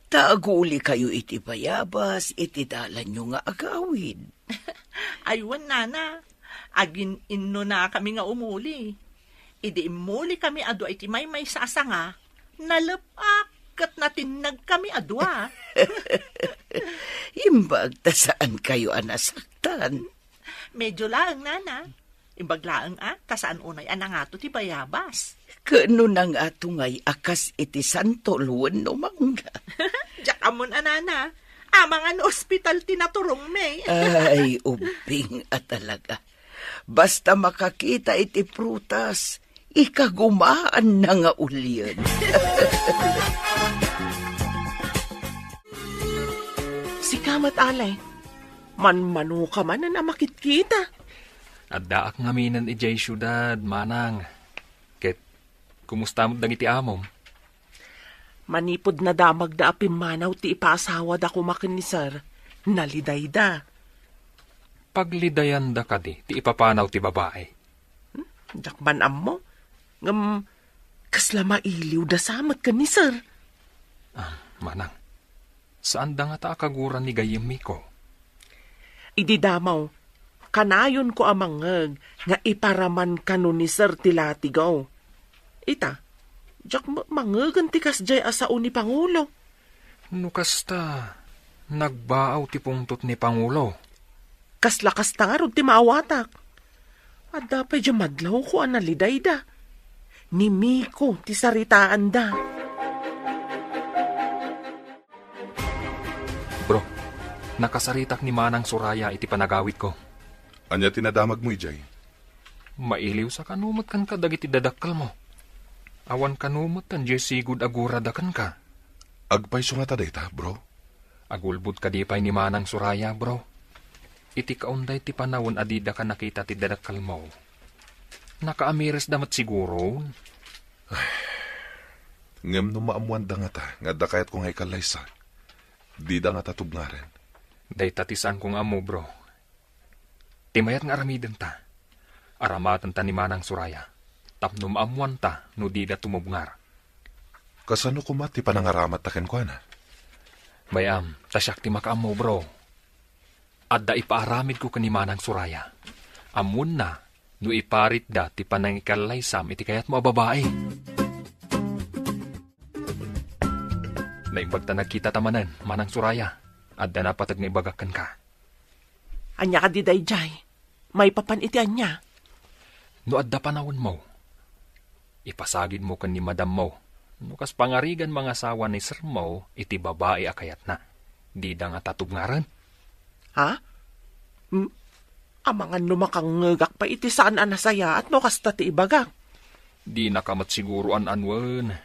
ta agulikayo iti bayabas iti dalanyo nga agawid. Ay wen, nana, agin-innonakami nga umuli. Idi immulikami a dua iti maymaysa a sanga, nalep-ak ket natinnagkami a dua. Imbag ta saankayo a nasaktan. Medyo laeng, nana. Imbag laeng a, ta saan unay a nangato ti bayabas. Ket no nangato ngay a kas iti santol wenno mangga? Diak ammon a, nana. Amangan no ospital ti naturongmi. Ay, ubbing a talaga. Basta makakita iti prutas, ikagumaanna nga ulien. Sika met, Ale. Manmanoka manen a makitkita. Addaak ngaminen idiay siudad, manang. Ket, kumusta met dagiti amom? Manipud nadamagda a pimmanaw ti ipaasawada koma ken ni Sir, nalidayda. Paglidayanda kadi ti ipapanaw ti babai? Hmm, diak man ammo. Ngem, kasla mailiwda sa met ken ni Sir. Ah, manang, saanda ngata a kagura ni gayyem Miko. Idi damo, kanayonko a mangngeg nga iparaman kano ni Sir ti latigaw. Ita, diak met mangngegen ti kasdiay a sao ni Pangulo. No kasta, nagbaaw ti pungtot ni Pangulo. Kasla kasta ngarud ti maawatak. Adda pay diay madlawko a nalidayda. Ni Miko ti saritaanda. Bro, nakasaritak ni Manang Soraya iti panagawidko. Ania ti nadamagmo idiay? Mailiwsa kano met kenka dagiti dadakkelmo. Awan kano met diay sigud a gurada kenka. Agpayso ngata dayta, bro? Agulbod kadi pay ni Manang Soraya, bro. Iti kaunday ti panawen a didaka nakita ti dadakkelmo, nakaamiresda met siguron. Ngem no maammoanda ngata nga adda kayatko nga ikallaysa, dida ngata tubngaren. Dayta ti saanko nga ammo, bro. Ti mayat nga aramidenta, aramatenta ni Manang Soraya, tapno maammoanta no dida tumubngar. Kasano koma ti panangaramatta kenkuana? Mayam, ta siak ti makaammo, bro. Adda ipaaramidko ken ni Manang Soraya. Ammoenna no iparitda ti panangikallaysam iti kayatmo a babai. Naimbag ta nagkitata manen, Manang Soraya. Adda napateg nga ibagak kenka. Ania kadi daydiay? Maipapan iti ania? No adda panawenmo, ipasagidmo ken ni madammo no kas pangarigan mangasawa ni sermo iti babai a kayatna. Dida ngata tubngaren. Ha? Hmm? Amangan no makangngegak pay iti saan a nasayaat no kasta ti ibagak. Dinaka met siguro an-anuen.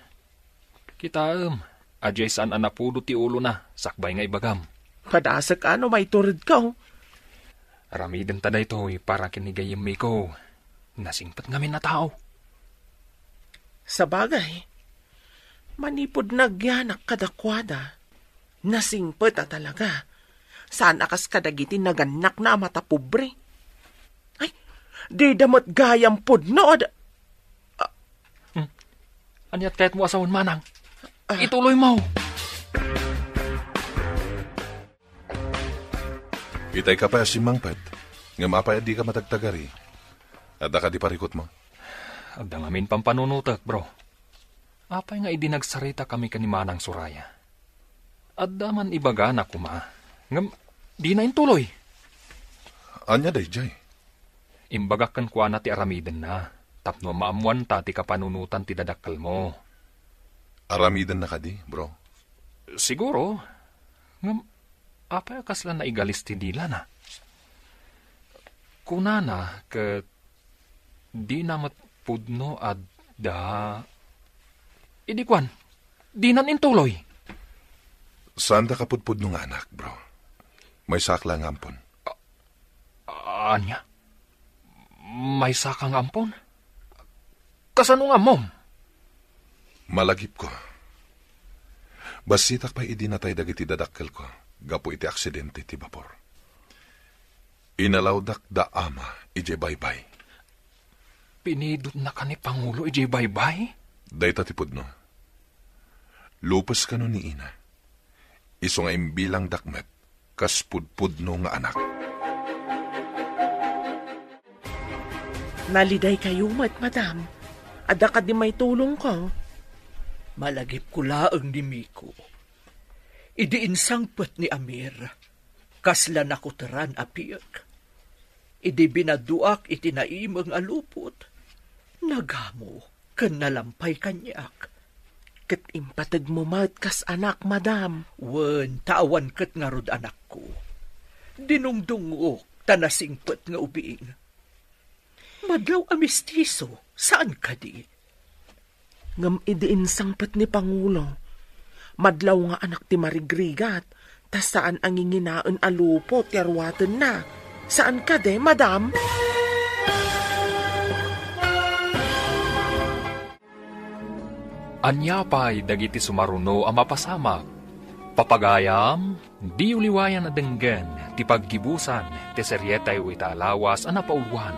Kitaem, adiay saan a napudo ti ulona sakbay nga ibagam. Padasek a no maituredko. Aramidenta daytoy para ken ni gayyem Miko. Nasingpet ngamin a tao. Sabagay, manipud nagyanak kadakuada, nasingpet a talaga. Saan a kas kadagiti nagannakna a matapobre. Ay, dida met gayam pudno a da-, Hmm. Aniat kayatmo a sawen, Manang? Ah. Ituloymo. Itay ka pay a simmangpet. Ngem apay a dika matagtagari? Adda kadi parikutmo? Adda ngamin pampanunotek, bro. Apay nga idi nagsaritakami ken ni Manang Soraya, adda man ibagana koma, ngem dina intuloy. Ania daydiay? Imbagak kenkuana ti aramidenna, tapno maammoanta ti kapanunotan ti dadakkelmo. Aramidenna kadi, bro? Siguro. Ngem, apay a kasla naigalis ti dilana? Kunana ket dina met pudno adda. Idi kuan, dinan intuloy. Saanda kapudpudno nga anak, bro. Maysak la nga ampon. Ania? Maysaka nga ampon? Kasano nga ammom? Malagipko. Bassitak pay idi natay dagiti dadakkelko gapu iti aksidente ti bapor. Inalawdak da ama idiay baybay. Pinidotnaka ni Pangulo idiay baybay? Dayta ti pudno. Lupes kano ni ina. Isu nga imbilangdak met kas pudpudno nga anak. Nalidaykayo met, madam. Adda kadi maitulongko? Malagipko laeng ni Miko. Idi insangpet ni Amir, kasla nakuteran a piek. Idi binaduak iti naimeng a lupot, nagamo ken nalampay kaniak. Ket impategmo met kas anak, madam. Wen, ta awan ket ngarud anakko. Dinungdungok ta nasingpet nga ubing. Madlaw a mistiso, saan kadi? Ngem idi insangpet ni Pangulo, madlaw nga anak ti marigrigat, ta saan a nginginaen a lupot ti arwatenna. Saan kadi, madam? Ania pay dagiti sumaruno a mapasamak? Papagayam, diyo liwayan a denggen ti paggibusan ti serietayo ita a lawas a napauluan,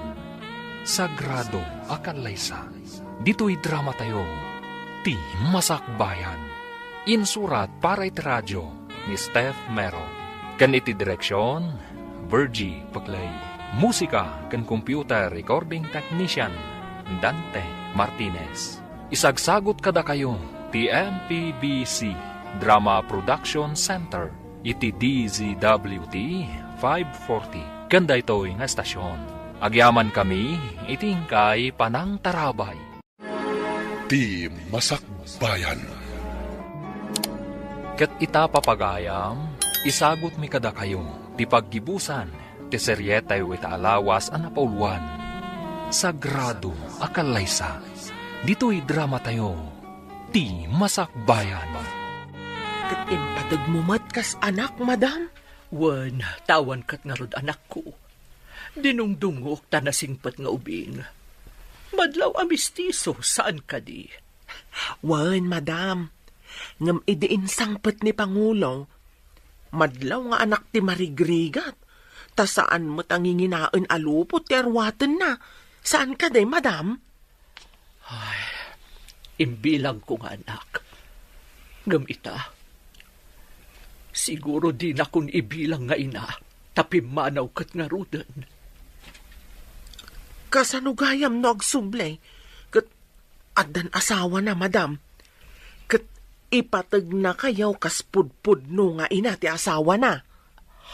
Sagrado a Kallaysa. Ditoy dramatayo, Ti Masakbayan. Insurat para iti radio ni Steph Mero. Ken iti direksion, Virgie Paclay. Musika ken computer recording technician, Dante Martinez. Isagsagut kadakayo ti M P B C Drama Production Center iti D Z W T five forty. Ken daytoy nga estasion, agyamankami iti inkay panangtarabay. Ti Masakbayan. Ket ita, papagayam, isagutmi kadakayo ti paggibusan ti serietayo ita a lawas a napauluan, Sagrado a Kallaysa. Ditoy dramatayo, Ti Masakbayan. Ket impategmo met kas anak, madam? Wen, ta awan ket ngarud anakko. Dinungdungok ta nasingpet nga ubing. Madlaw a mistiso, saan kadi? Wen, madam. Ngem idi insangpet ni Pangulo, madlaw nga anak ti marigrigat, ta saan met a nginginaen a lupot ti arwatenna. Saan kadi, madam? Ay, imbilangko nga anak. Ngem ita, siguro dinakon ibilang nga ina, ta pimmanaw ket ngaruden. Kasano gayam no agsubli ket addan asawana, madam? Ket ipategnakayo kas pudpudno nga ina ti asawana.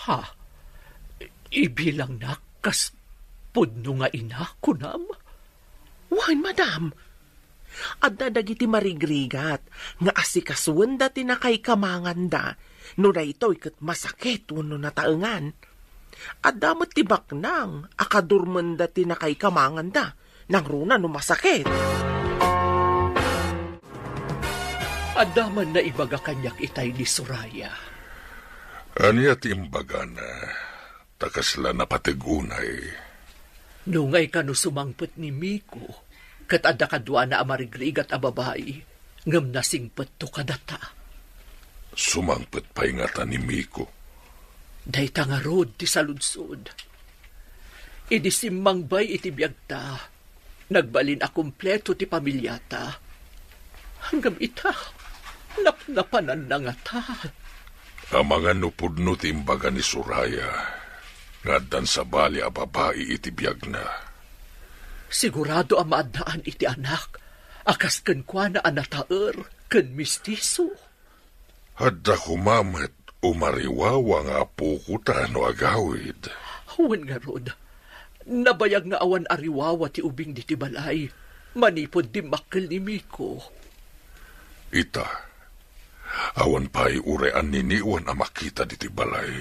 Ha? Ibilangnak kas pudno nga ina, kunam? Wen, madam. Adda dagiti marigrigat nga asikasuenda ti nakaikamanganda, no daytoy ket masakit wenno nataengan. Adda met ti baknang a kadurmenda ti nakaikamanganda, nangruna no masakit. Adda man naibaga kaniak itay ni Soraya. Ania ti imbagana? Ta kasla napateg unay. Nungay kano sumangpet ni Miko, ket adda kaduana a marigrigat a babai, ngem nasingpetto kadata. Sumangpet pay ngata ni Miko? Dayta ngarud ti saludsod. Idi simmangbay iti biagta, nagbalin a kompleto ti pamiliata. Ngem ita, napnapananna ngata. Amangan no pudno ti imbaga ni Soraya nga addan sabali a babai iti biagna. Sigurado a maaddaan iti anak a kas kenkuana a nataer ken mistiso. Adda koma met umariwawa nga apokota no agawid. Wen ngarud, nabayag nga awan ariwawa ti ubing ditoy balay manipud dimmakkel ni Miko. Ita, awan pay uray anniniwan a makita ditoy balay.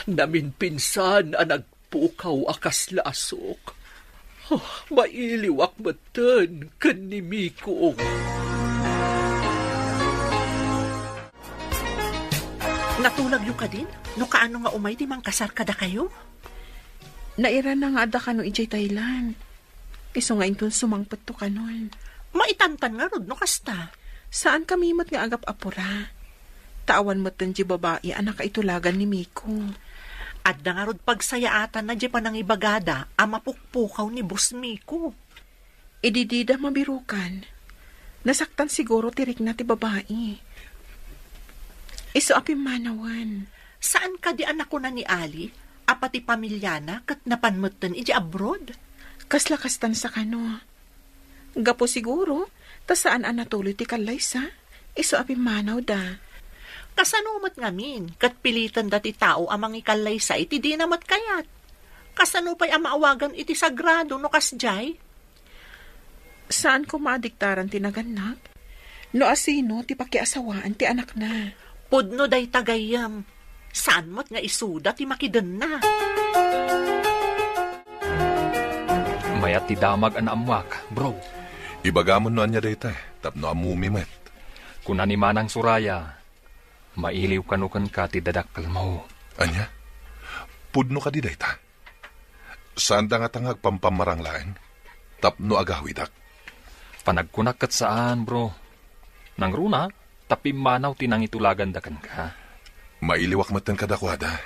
Naminpinsan a nag- pukaw a kasla a sok. Oh, mailiwak metten ken ni Miko. Natulagyo kadin? No kaano nga umay ti mangkasar kadakayo? Nairana nga adda kano idiay Thailand. Isu nga inton sumangpetto kanon. Maitantan ngarud no kasta. Saankami met nga agap-apura. Ta awan metten diay babai a nakaitulagan ni Miko. Adda ngarud pagsayaatanna diay panangibagada a mapukpukaw ni Boss Miko. Idi dida mabirukan, nasaktan siguro ti rikna ti babai. Isu a pimmanawen. Saan kadi a nakuna ni Ali a pati pamiliana ket napan metten idiay abroad? Kasla kastan sa kano. Gapu siguro, ta saan a natuloy ti kallaysa, isu a pimmanawda. Kasano met ngamin, ket pilitenda ti tao a mangikallaysa iti dina met kayat? Kasano pay a maawagan iti sagrado no kasdiay? Saan koma a diktaran ti nagannak? No asino ti pakiasawaan ti anakna? Pudno dayta gayyem. Saan met nga isuda ti makidenna? Mayat ti damag a naammuak, bro. Ibagamon no ania dayta, tapno ammumi met. Kuna ni Manang Soraya, mailiw kano kenka ti dadakkelmo. Ania? Pudno kadi dayta? Saanda ngata nga agpampammarang laeng tapno agawidak? Panagkunak ket saan, bro. Nangruna, ta pimmanaw ti nangitulaganda kenka. Mailiwak metten kadakuada.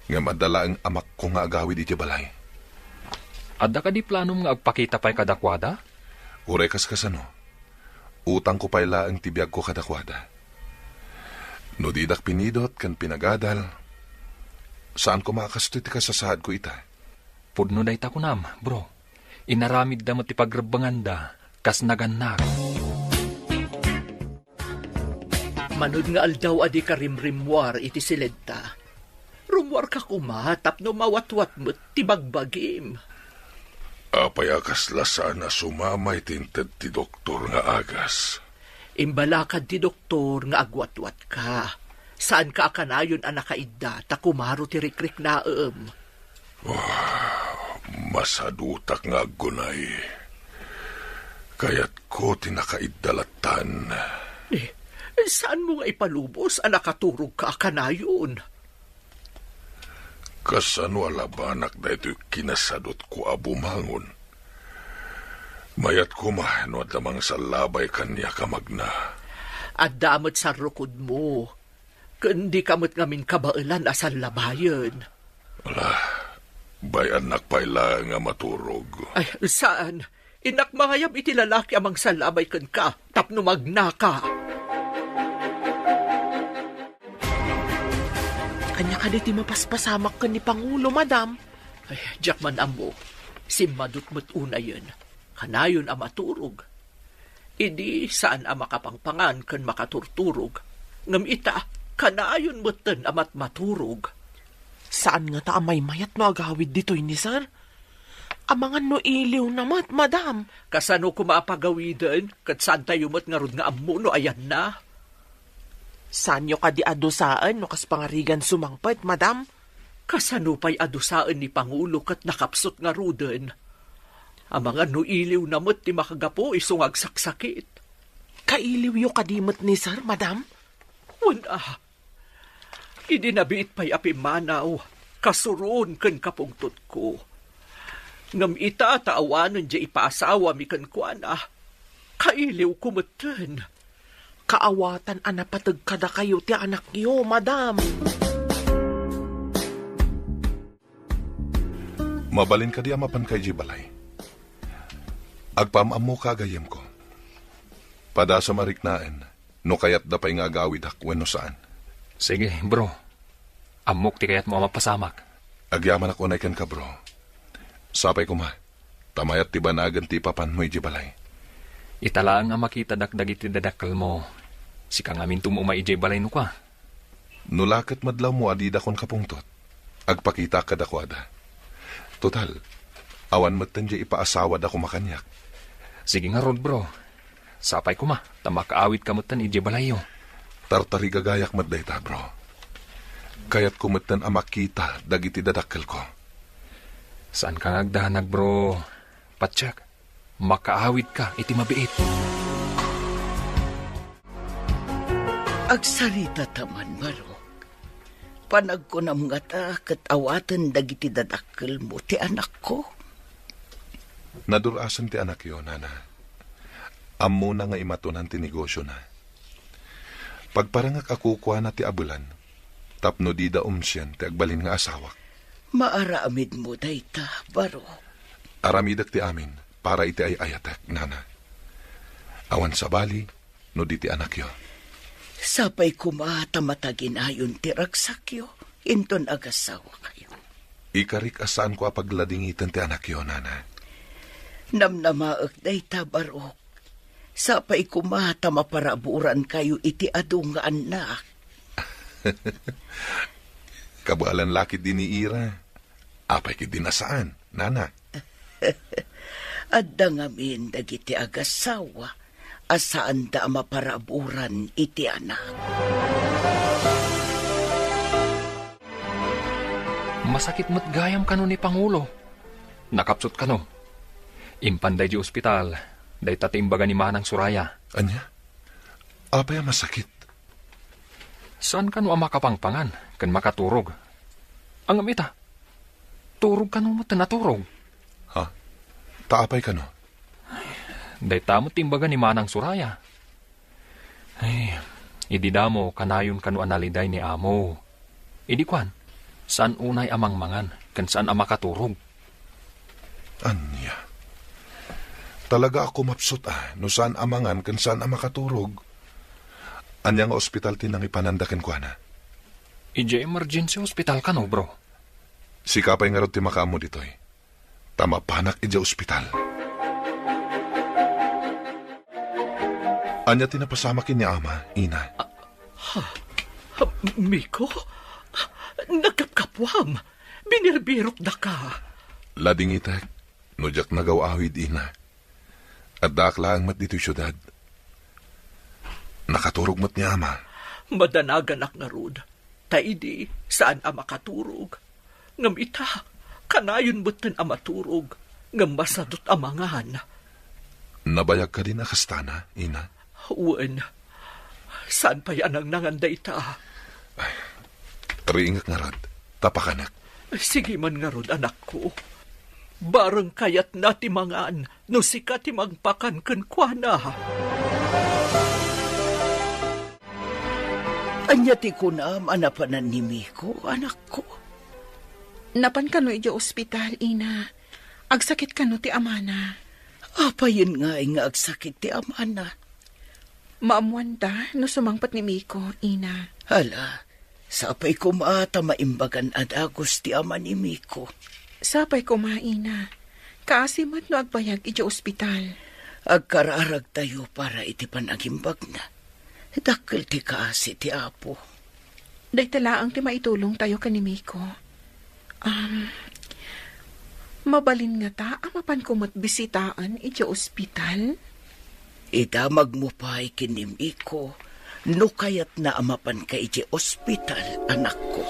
Ngem adda laeng amakko nga agawid idiay balay. Adda kadi planom nga agpakita pay kadakuada? Uray kas kasano, utangko pay laeng ti biagko kadakuada. No didak pinidot ken pinagadal, saan koma a kastoy ti kasasaadko ita. Pudno dayta kunam, bro. Inaramidda met ti pagrebbenganda kas nagannak. Manod nga aldaw a dika rimrimmuar iti siledta, rummuarka koma tapno mawatwat met ti bagbagim. Apay a kasla saan a sumama iti inted ti doktor nga agas? Imbalakad ti doktor nga agwatwatka. Saanka a kanayon a nakaidda ta kumaro ti rikriknaem. Ah, masadutak nga aggunay. Kayatko ti nakaidda lattan. Eh, saanmo nga ipalubos a nakaturogka a kanayon? Kasano a labanak daytoy kinasadutko a bumangon? Mayat koma no adda mangsallabay kaniak a magna. Adda met sarrukodmo. Ken dika met ngamin kabaelan a sallabayen. Ala, bay-annak pay laeng a maturog. Ay, saan? Innak mangayab iti lalaki a mangsallabay kenka tapno magnaka. Ania kadi ti mapaspasamak ken ni Pangulo, madam? Ay, diak man ammo. Simmadot met unayen. Kanayon a maturog. Idi saan a makapangpangan ken makaturturog. Ngem ita, kanayon metten a matmaturog. Saan ngata a maymayat no agawid ditoy ni sir? Amangan no iliwna met, madam. Kasano koma a pagawiden, ket saantayo met ngarud nga ammo no ayanna? Saanyo kadi a dusaen no kas pangarigan sumangpet, madam? Kasano pay a dusaen ni Pangulo ket nakapsut ngaruden? Amangan no iliwna met ti makagapu isu nga agsaksakit. Kailiwyo kadi met ni sir, madam? Wen a, idi nabiit pay a pimmanaw, kasuron ken kapungtotko. Ngem ita ta awanen diay ipaasawami kenkuana, kailiwko metten. Kaawatan a napateg kadakayo ti anakyo, madam. Mabalin kadi a mapanka idiay balay? Agpaam-ammoka a gayyemko. Padasam a riknaen no kayatda pay nga agawidak wenno saan. Sige, bro. Ammok ti kayatmo a mapasamak. Agyamanak unay kenka, bro. Sapay koma, ta mayat ti banagen ti ipapanmo idiay balay. Ita laeng a makitadak dagiti dadakkelmo. Sika ngamin ti umay idiay balay no kua. No la ket madlawmo a didakon kapungtot, agpakitaak kadakuada. Total, awan metten diay ipaasawada koma kaniak. Sige ngarud, bro. Sapay koma, ta makaawidka metten idiay balayyo. Tartarigagayak met dayta, bro. Kayatko metten a makita dagiti dadakkelko. Saanka nga agdanag, bro. Patiek, makaawidka iti mabiit. Agsaritata man, baro. Panagkunam ngata ket awaten dagiti dadakkelmo ti anakko? Nadur-asen ti anakyo, nana. Ammona nga imatunan ti negosiona. Pagparangak a kukuana ti abelan tapno dida umsien ti agbalin nga asawak. Maaramidmo dayta, baro. Aramidek ti amin para iti ay-ayatek, nana. Awan sabali, no di ti anakyo. Sapay koma ta mataginayon ti ragsakyo inton agasawakayo. Ikarik a saanko a pagladingiten ti anakyo, nana. Namnamaek dayta, barok. Sapay koma ta maparaburankayo iti adu nga annak. Kabaelan la ketdi ni Ira. Apay ketdin a saan, nana? Adda ngamin dagiti agassawa a saanda a maparaburan iti anak. Masakit met gayam kano ni Pangulo. Nakapsut kano. Impanda idiay ospital, dayta ti imbaga ni Manang Soraya. Ania? Apay a masakit? Saan kano a makapangpangan ken makaturog? Ngem ita, turog kano met ti naturog. Ha? Ta apay kano? Dayta met ti imbaga ni Manang Soraya. Ay, idi damo, kanayon kano a naliday ni amo. Idi kuan, saan unay a mangmangan ken saan a makaturog. Ania? Talaga a kumapsut a no saan a mangan ken saan a makaturog. Ania nga ospital ti nangipananda kenkuana? Idiay emergency hospital kano, bro. Sika pay ngarud ti makaammo ditoy. Ta mapanak idiay ospital. Ania ti napasamak ken ni ama, ina? Ha? Ha? Miko? Nagkapkapuam. Binirbirokdaka. Ladingitek, no diak nagaw-awid, ina. Addaak laeng met ditoy siudad. Nakaturog met ni ama. Madanaganak ngarud. Ta idi, saan a makaturog. Ngem ita, kanayon metten a maturog, ngem masadut a mangan. Nabayag kadin a kastana, ina? Wen, saan pay a nangnangan dayta? Ay, riingek ngarud, ta pakanek. Sige man ngarud, anakko. Bareng kayatna ti mangan, no sika ti mangpakan kenkuana. Ania ti kunam a napanan ni Miko, anakko? Napan kano idiay ospital, ina. Agsakit kano ti amana. Apayen ngay nga agsakit ti amana? Maammoanta no sumangpet ni Miko, ina. Hala, sapay koma ta maimbagan a dagus ti ama ni Miko. Sapay koma, ina. Kaasi met no agbayag idiay ospital. Agkararagtayo para iti panagimbagna. Dakkel ti kaasi ti Apo. Dayta laeng ti maitulongtayo ken ni Miko. Um, mabalin ngata a mapanko met bisitaen idiay ospital? Idamagmo pay ken ni Miko no kayatna a mapanka idiay ospital, anakko.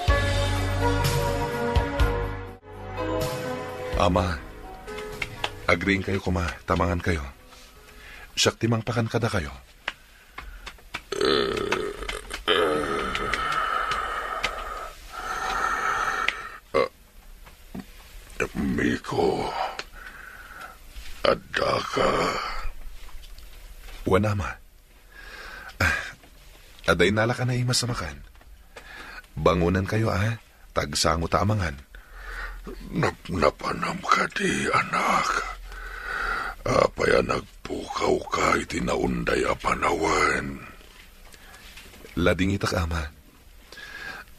Ama, agriingkayo koma, ta mangankayo. Siak ti mangpakan kadakayo. Miko, addaka? Wen, ama. Ah, adda innalak a naimas a makan. Bangonenkayo, a, ta agsangota a mangan. Napnapanam kadi, anak? Apay a nagpukawka iti naunday a panawen? Ladingitak, ama.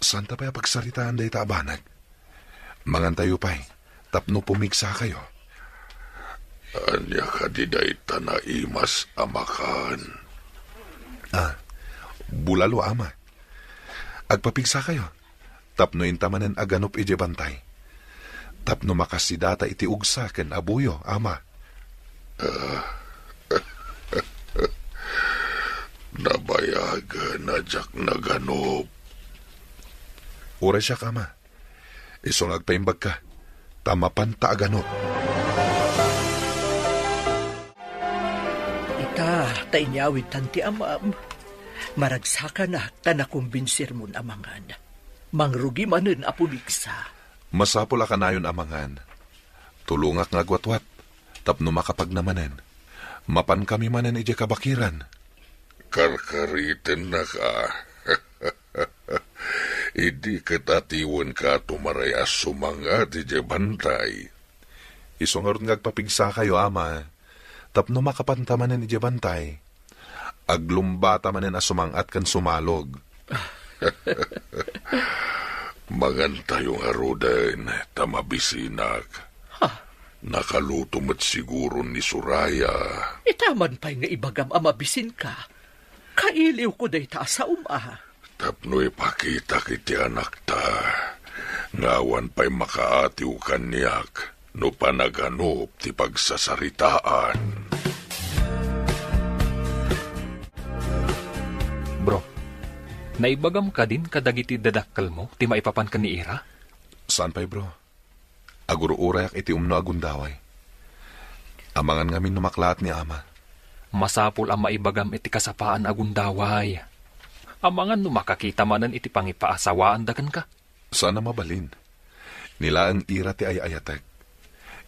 Saanta pay a pagsaritaan dayta a banag. Mangantayo pay, tapno pumigsakayo. Ania kadi dayta naimas a makan? Ah, bulalo, ama. Agpapigsakayo, tapno inta manen a ganup idiay bantay. Tapno makasidata iti ugsa ken abuyo, ama. Ah, nabayagen a diak naganup. Uray siak, ama. Isu nga agpaimbagka, ta mapanta a ganup. Ita, ta inyawidtan ti amam. Maragsakanak ta nakumbinsirmon a mangan. Mangrugi manen a pumigsa. Masapul a kanayon a mangan. Tulongak nga agwatwat, tapno makapagna manen. Mapankami manen idiay kabakiran. Karkaritennaka. Idi ket atiwenka a tumaray a sumang-at idiay bantay. Isu ngarud nga agpapigsakayo, ama, tapno makapanta manen idiay bantay. Aglumbata manen a sumang-at ken sumalog. Mangantayo ngaruden, ta mabisinak. Ha? Nakaluto met siguro ni Soraya. Ita man pay nga ibagam a mabisinka. Kailiwko dayta a saom a. Tapno ipakitak iti anakta Nga awan pay makaatiw kaniak no panaganop ti pagsasaritaan. Bro, naibagam kadin kadagiti dadakkelmo ti maipapan ken ni Ira? Saan pay, bro? Agur-urayak iti umno a gundaway. Amangan ngamin no maklaat ni ama. Masapul a maibagam iti kasapaan a gundaway. Amangan no makakita manen iti pangipaasawaanda kenka. Saan a mabalin. Ni laeng Ira ti ay-ayatek.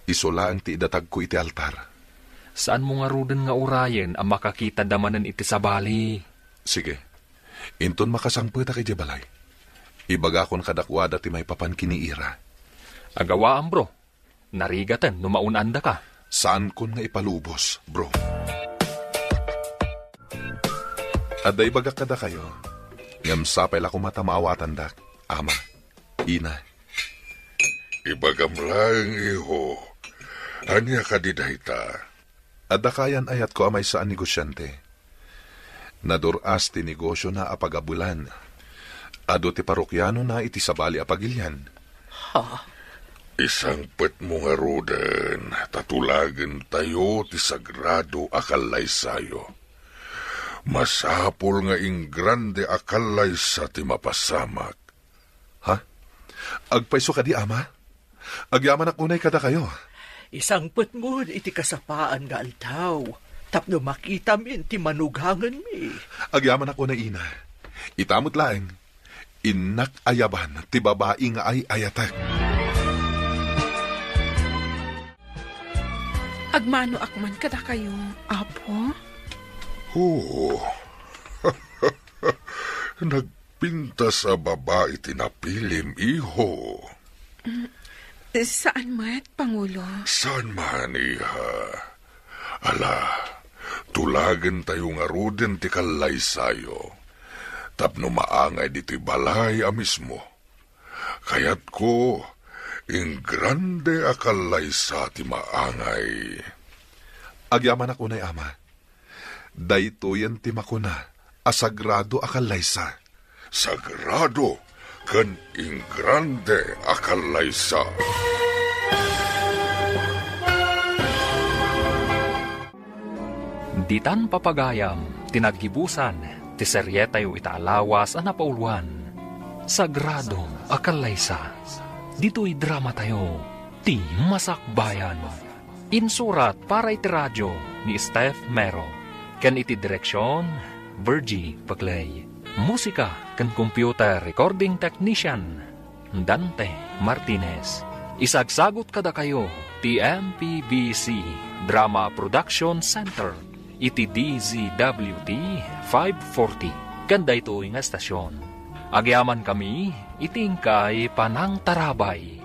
Isu laeng ti idatagko iti altar. Saanmo ngaruden nga urayen a makakitada manen iti sabali? Sige. Inton makasangpetak idiay balay, ibagakon kadakuada ti maipapan ken ni Ira. Agawaam, bro. Narigaten no maun-andaka. Saankon nga ipalubos, bro. Adda ibagak kadakayo, ngem sapay la koma ta maawatandak, ama, ina. Ibagam laeng, iho. Ania kadi dayta? Adda kaayan-ayatko a maysa a negosiante. Nadur-as ti negosiona a pagabelan. Adu ti parokianona iti sabali a pagilian. Ha? Isangpetmo ngaruden ta tulagentayo ti sagrado a kallaysayo. Masapul nga ingrande a kallaysa ti mapasamak. Ha? Agpayso kadi, ama? Agyamanak unay kadakayo. Isangpetmon iti kasapaan nga aldaw, tapno makitamin ti manugangenmi. Agyamanak unay, ina. Ita met laeng, innak ayaban ti babai nga ay-ayatek. Agmanoak man kadakayo, Apo. Oo. Nagpintas a babai ti napilim, iho. Mm, saan met, Pangulo. Saan man, iha. Ala, tulagentayo ngaruden ti kallaysayo. Tapno maangay ditoy balay a mismo. Kayatko, ingrande a kallaysa ti maangay. Agyamanak unay, ama. Daytoyen ti makuna a sagrado a kallaysa. Sagrado ken ingrande a kallaysa. Ditan papagayam ti naggibusan ti serietayo ita a lawas a napauloan, Sagrado a Kallaysa. Ditoy dramatayo, ti Masakbayan. Insurat para iti radio ni Steph Mero, ken iti direksion, Virgie Paclay. Musika ken computer recording technician, Dante Martinez. Isagsagut kadakayo ti M P B C Drama Production Center iti D Z W T five forty ken daytoy nga estasion. Agyamankami iti inkay panangtarabay.